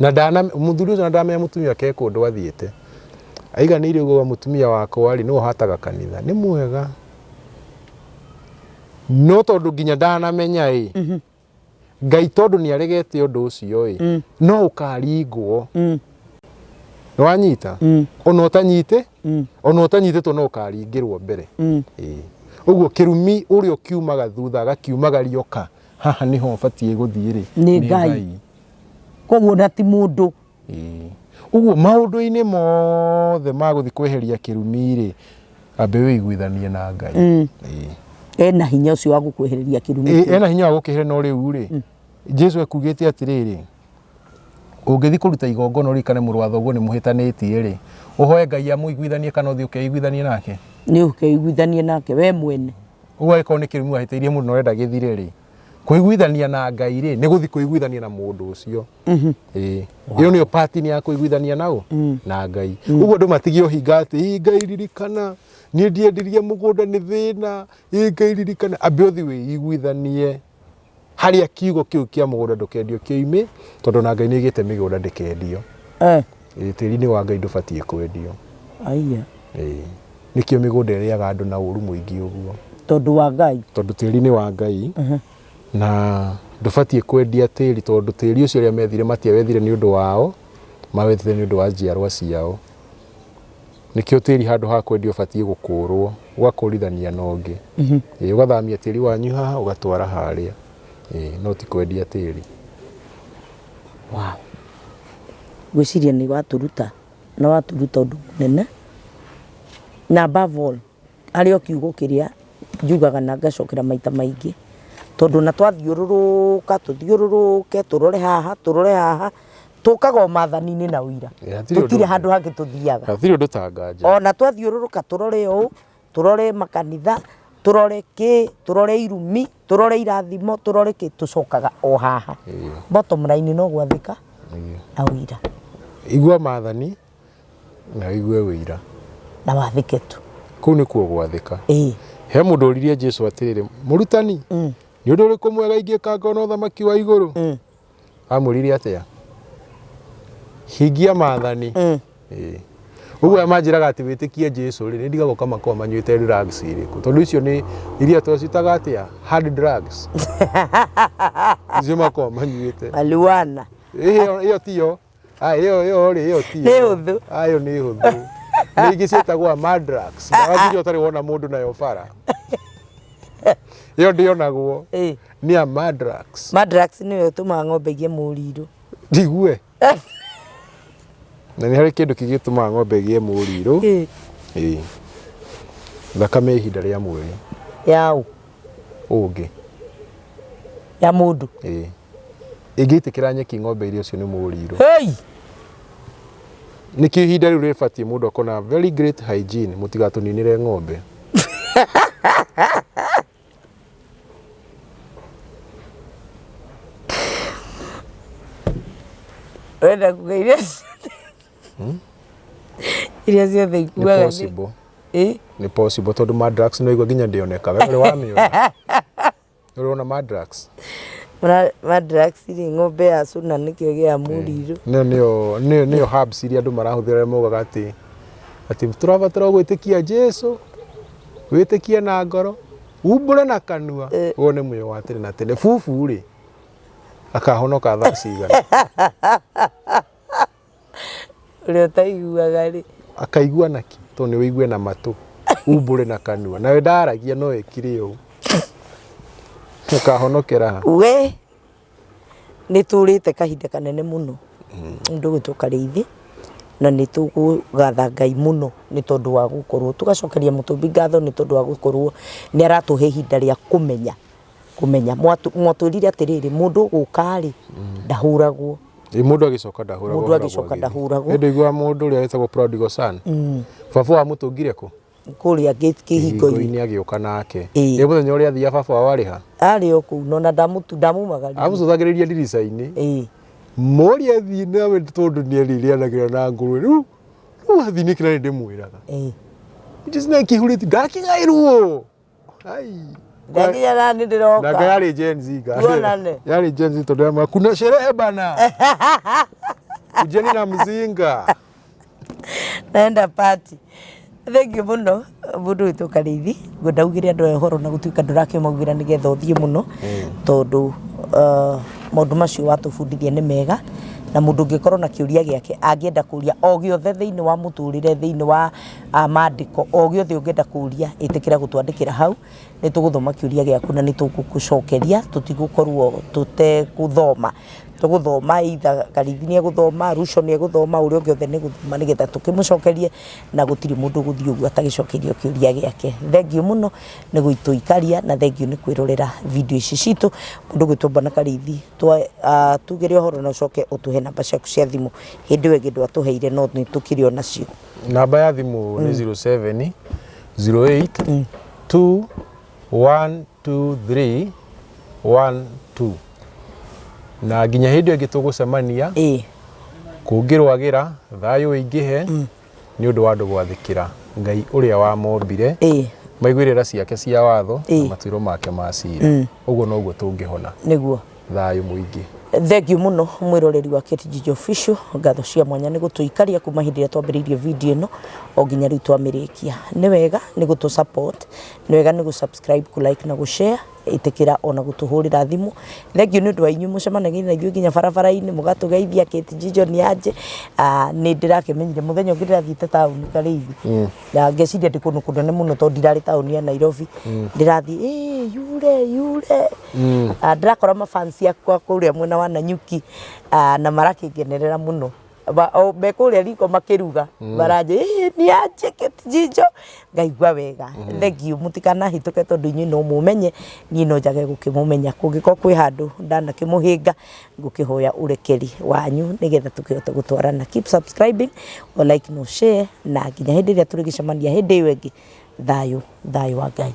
Na ndana mũthuri ũcio na ndamenya mũtumia wake e kũndũ athiĩte. Aiganĩire ũguo mũtumia wakwa rĩ, nĩwe ũhataga kanitha. Nĩ mwega. No tondũ nginya ndanamenya ĩ, Ngai tondũ nĩ aregete ũndũ ũcio ĩ, no ũkaringwo. Nĩ wanyita? Ona ũtanyite, ona ũtanyitĩtwo no ũkaringĩrwo mbere. Ĩĩ. Ũguo kĩrumi ũrĩa ũkiumaga thutha agakiumagaria ũka haha nĩho batiĩ gũthiĩ rĩ, Nĩ Ngai. Koguo na ti mũndũ. Ĩĩ. Ũguo maũndũ-inĩ mothe ma gũthiĩ kweheria kĩrumi rĩ, ambe wĩiguithanie na Ngai. Ĩĩ. Ena hinya ũcio wa gũkwehereria kĩrumi Ĩĩ, kĩu. ena hinya wa gũkĩheria no rĩu rĩ, Jesu ekugĩte atĩrĩrĩ, ũngĩthiĩ kũruta igongona ũririkane mũrũ wa thoguo nĩ mũhĩtanĩtie rĩ, ũhoe Ngai amũiguithanie kana ũthiĩ ũkeiguithanie nake? Nĩ ũkeiguithanie nake we mwene. Ũguo angĩkorwo nĩ kĩrumi wahĩtĩirie mũndũ na ũrenda gĩthire rĩ, kũiguithania na Ngai rĩ, nĩ gũthiĩ kũiguithania na mũndũ ũcio. Ĩĩ. Ĩyo nĩyo part ya kũiguithania naũ na Ngai. Ũguo andũ matige ũhinga atĩ "Ĩ, Ngai ririkana niĩ ndiendirie mũgũnda nĩ thĩna, ĩ Ngai ririkana." Ambe ũthiĩ wĩiguithanie harĩa kiugo kĩu kĩa mũgũnda ndũkendio kĩoime, tondũ na Ngai nĩ aigĩte mĩgũnda ndĩkendio. Ĩĩ, tĩri nĩ wa Ngai ndũbatiĩ kwendio. Aya. Ĩĩ. Nĩkĩo mĩgũnda ĩrĩaga andũ na ũru mũingĩ ũguo. Tondũ wa Ngai. Tondũ tĩri nĩ wa Ngai na ndũbatiĩ kwendia tĩri tondũ tĩri ũcio arĩa methire matiawethire nĩ ũndũ wao, mawethire nĩ ũndũ wa njiarwa ciao. Nĩkĩo tĩri handũ ha kwendio ũbatiĩ gũkũrwo, ũgakũrithania na ũngĩ. Ĩĩ, ũgathamia tĩri wanyu haha ũgatwara harĩa. Ĩĩ, no ti kwendia tĩri. Wow. Ngwĩciria nĩ watũruta na watũruta ũndũ mũnene na above all harĩ o kiugo kĩrĩa njugaga na ngacokera maita maingĩ tondũ ona twathiũrũrũka tũthiũrũrũke tũrore haha tũrore haha tũkaga o maathani-inĩ na ũira. Yeah, hatirĩ ũndũ tũtirĩ ũngĩ. handũ hangĩ tũthiaga. Hatirĩ ũndũ ta nganja. Ona twathiũrũrũka tũrore ũũ, tũrore makanitha, tũrore kĩ, tũrore irumi, tũrore irathimo, tũrore kĩ, tũcokaga o haha. Bottom line no gwathĩka na ũira. Igua maathani na ũigue ũira. Na wathĩke tu. Kũu nĩkuo gwathĩka. Ĩĩ. He mũndũ oririe Jesu atĩrĩrĩ, mũrutani, nĩ ũndũ ũrĩkũ mwega ingĩka ngona ũthamaki wa igũrũ? Amwĩrire atĩa? Hingia maathani. Ĩĩ. Ũguo aya manjĩraga atĩ wĩtĩkie Jesu rĩ, nĩ ndigagwo kama korwo manyuĩte drugs irĩkũ. Tondũ icio nĩ iria twacitaga atĩa? Hard drugs. Icio makoragwo manyuĩte. Marijuana. Ĩyo ĩyo tiyo. Ah, ĩyo ĩyo rĩ, ĩyo tiyo. Nĩ hũthũ. Ah, ĩyo nĩ hũthũ. Nĩ ingĩ ciĩtagwo madrax. Ndawa iria ũtarĩ wona mũndũ nayo bara. Ĩyo ndĩonagwo. Ĩĩ. Nĩ ya madrax. Madrax nĩyo ĩtũmaga ng'ombe igĩe mũrirũ. Ndigue. Na nĩ harĩ kĩndũ kĩgĩtũmaga ng'ombe ĩgĩe mũrirũ. Ĩĩ. Thakame ihinda rĩa mweri. Yaũ? Ũngĩ. Ya mũndũ? Ĩĩ. Ĩngĩitĩkĩra nyeki ng'ombe iria ũcio nĩ mũrirũ. Hey! Nĩkĩo ihinda rĩu rĩbatiĩ mũndũ akona very great hygiene mũtigatũninĩre ng'ombe. Wenda kuga iria ciothe iria ciothe Nĩ ikuaga nĩ- possible. Ĩ? Nĩ possible tondũ Madrax no igua nginya ndĩonekaga. We ũrĩ wamĩona? Ũrĩ wona Madrax? Madrax rĩ ng'ombe ya cũna nĩkĩo gĩa mũrirũ. Nĩyo nĩyo nĩyo nĩyo herbs iria andũ marahũthĩra maugaga atĩ atĩ tũrabatara gwĩtĩkia Jesu, wĩtĩkie na ngoro, umbũre na kanua, wone muoyo wa tene na tene. Bubu rĩ, akahonoka thaa cigana? Ũrĩa ũtaiguaga rĩ. Akaigua naki? Tondũ nĩ wĩigue na matũ, umbũre na kanua. Nawe ndaragia no ekire ũũ. Ũkahonokera ha? We nĩ tũrĩte kahinda kanene mũno mũndũ ũgwĩtwo Karĩithi na nĩ tũkũgatha Ngai mũno nĩ tondũ wa gũkorwo tũgacokeria mũtũmbi ngatho nĩ tondũ wa gũkorwo nĩ aratũhe ihinda rĩa kũmenya kũmenya mwatwĩrire atĩrĩrĩ mũndũ ũgũka rĩ ndahũragwo. Ĩ mũndũ agĩcoka ndahũragwo. Mũndũ agĩcoka ndahũragwo. Nĩ ndũiguaga mũndũ ũrĩa wĩtagwo Prodigal Son? Baba wao amũtũngire kũ? Kũrĩa kĩhingo-inĩ. Kĩhingo-inĩ agĩũka nake. Ĩĩ. Ĩ mũthenya ũrĩa athiaga baba wao arĩ ha? Arĩ o kũu no na ndamumagaririe. Amũcũthagĩrĩria ndirica-inĩ. Ĩĩ. Mũriũ athiĩ nawe tondũ nĩ arĩrĩanagĩra na ngũrwe. Rĩu rĩu athiĩ nĩ kĩrĩa ndĩmwĩraga. Ĩĩ. Which is na kĩhurĩti ndakĩgaĩrwo. Ai. Ndakinya na nĩ ndĩroka. Nanga yarĩ Gen Z ga. Tuonane. Yarĩ Gen Z tondũ yamwĩra kuna sherehe bana. Kujeni na mzinga. Naenda party. Thank you mũno mũndũ wĩtwo Karĩithi. Ngwenda ugĩre andũ aya ũhoro na gũtuĩka ndũrakĩmaugĩra nĩgetha ũthiĩ mũno tondũ maũndũ macio watũbundithia nĩ mega na mũndũ ũngĩkorwo na kĩũria gĩake angĩenda kũria o gĩothe thĩinĩ wa mũtũrĩre thĩinĩ wa mandĩko o gĩothe ũngĩenda kũria ĩtĩkĩra gũtwandĩkĩra hau nĩ tũgũthoma kĩũria gĩaku na nĩ tũgũgũcokeria tũtigũkorwo tũtegũthoma. Tũgũthoma either Karĩithi nĩ egũthoma, Ruco nĩ egũthoma, ũrĩa ũngĩ othe nĩ egũthoma nĩgetha tũkĩmũcokerie na gũtirĩ mũndũ ũgũthiĩ ũguo atagĩcokeirio kĩũria gĩake. Thengiũ mũno nĩ gũtũikaria na thengiũ nĩ kwĩrorera video ici citũ. Mũndũ ũgwĩtwo Bwana Karĩithi tugĩre ũhoro na ũcoke ũtũhe namba ciaku cia thimũ. Hĩndĩ ĩyo ĩngĩ ndwatũheire no nĩ tũkĩrĩ o nacio. Namba ya thimũ nĩ 07 08 2 1 2 3 1 2 na nginya hĩndĩ ĩyo ĩngĩ tũgũcemania kũngĩrwagĩra thayũ ũingĩhe nĩ ũndũ wa andũ gwathĩkĩra Ngai ũrĩa wamombire maigue irĩra ciake cia watho na matuĩro make ma cira ũguo noguo tũngĩhona nĩguo thayũ mũingĩ. Thengiũ mũno mwĩroreri wa Kate Gigi Official, ngatho cia mwanya nĩ gũtũikaria kuma hĩndĩ ĩrĩa twambĩrĩirie video ĩno o nginya rĩu twamĩrĩkia. Nĩ wega nĩ gũtũ support, nĩ wega nĩ gũ subscribe, kũ like na gũ share, ĩtĩkĩra ona gũtũhũrĩra thimũ. Thengiũ nĩ ũndũ wa inyuĩ mũcemanagia na ithuĩ nginya barabara-inĩ mũgatũgeithia Kate Gigi nĩ aje. Nĩ ndĩrakĩmenyire mũthenya ũngĩ ndĩrathiĩte taũni Karĩithi, na ngeciria ndĩ kũndũ kũnene mũno tondũ ndirarĩ taũni ya Nairobi, ndĩrathiĩ ĩĩ yure yure. Ah, ndĩrakora mafans akwa kũrĩa mwena wa Nanyuki ah, na marakĩngenerera mũno Ba- o, me kũrĩa riko makĩruga maranjĩ "Ĩ, nĩ anjĩke Jijo ngaigua wega thengiũ mũtikanahĩtũke tondũ inyuĩ no mũmenye niĩ no njage gũkĩmũmenya kũngĩkorwo kwĩ handũ ndanakĩmũhĩnga ngũkĩhoya ũrekeri wanyu nĩgetha tũkĩhote gũtwarana keep subscribing o like no share na nginya hĩndĩ ĩrĩa tũrĩgĩcemania hĩndĩ ĩyo ĩngĩ thayũ thayũ wa Ngai.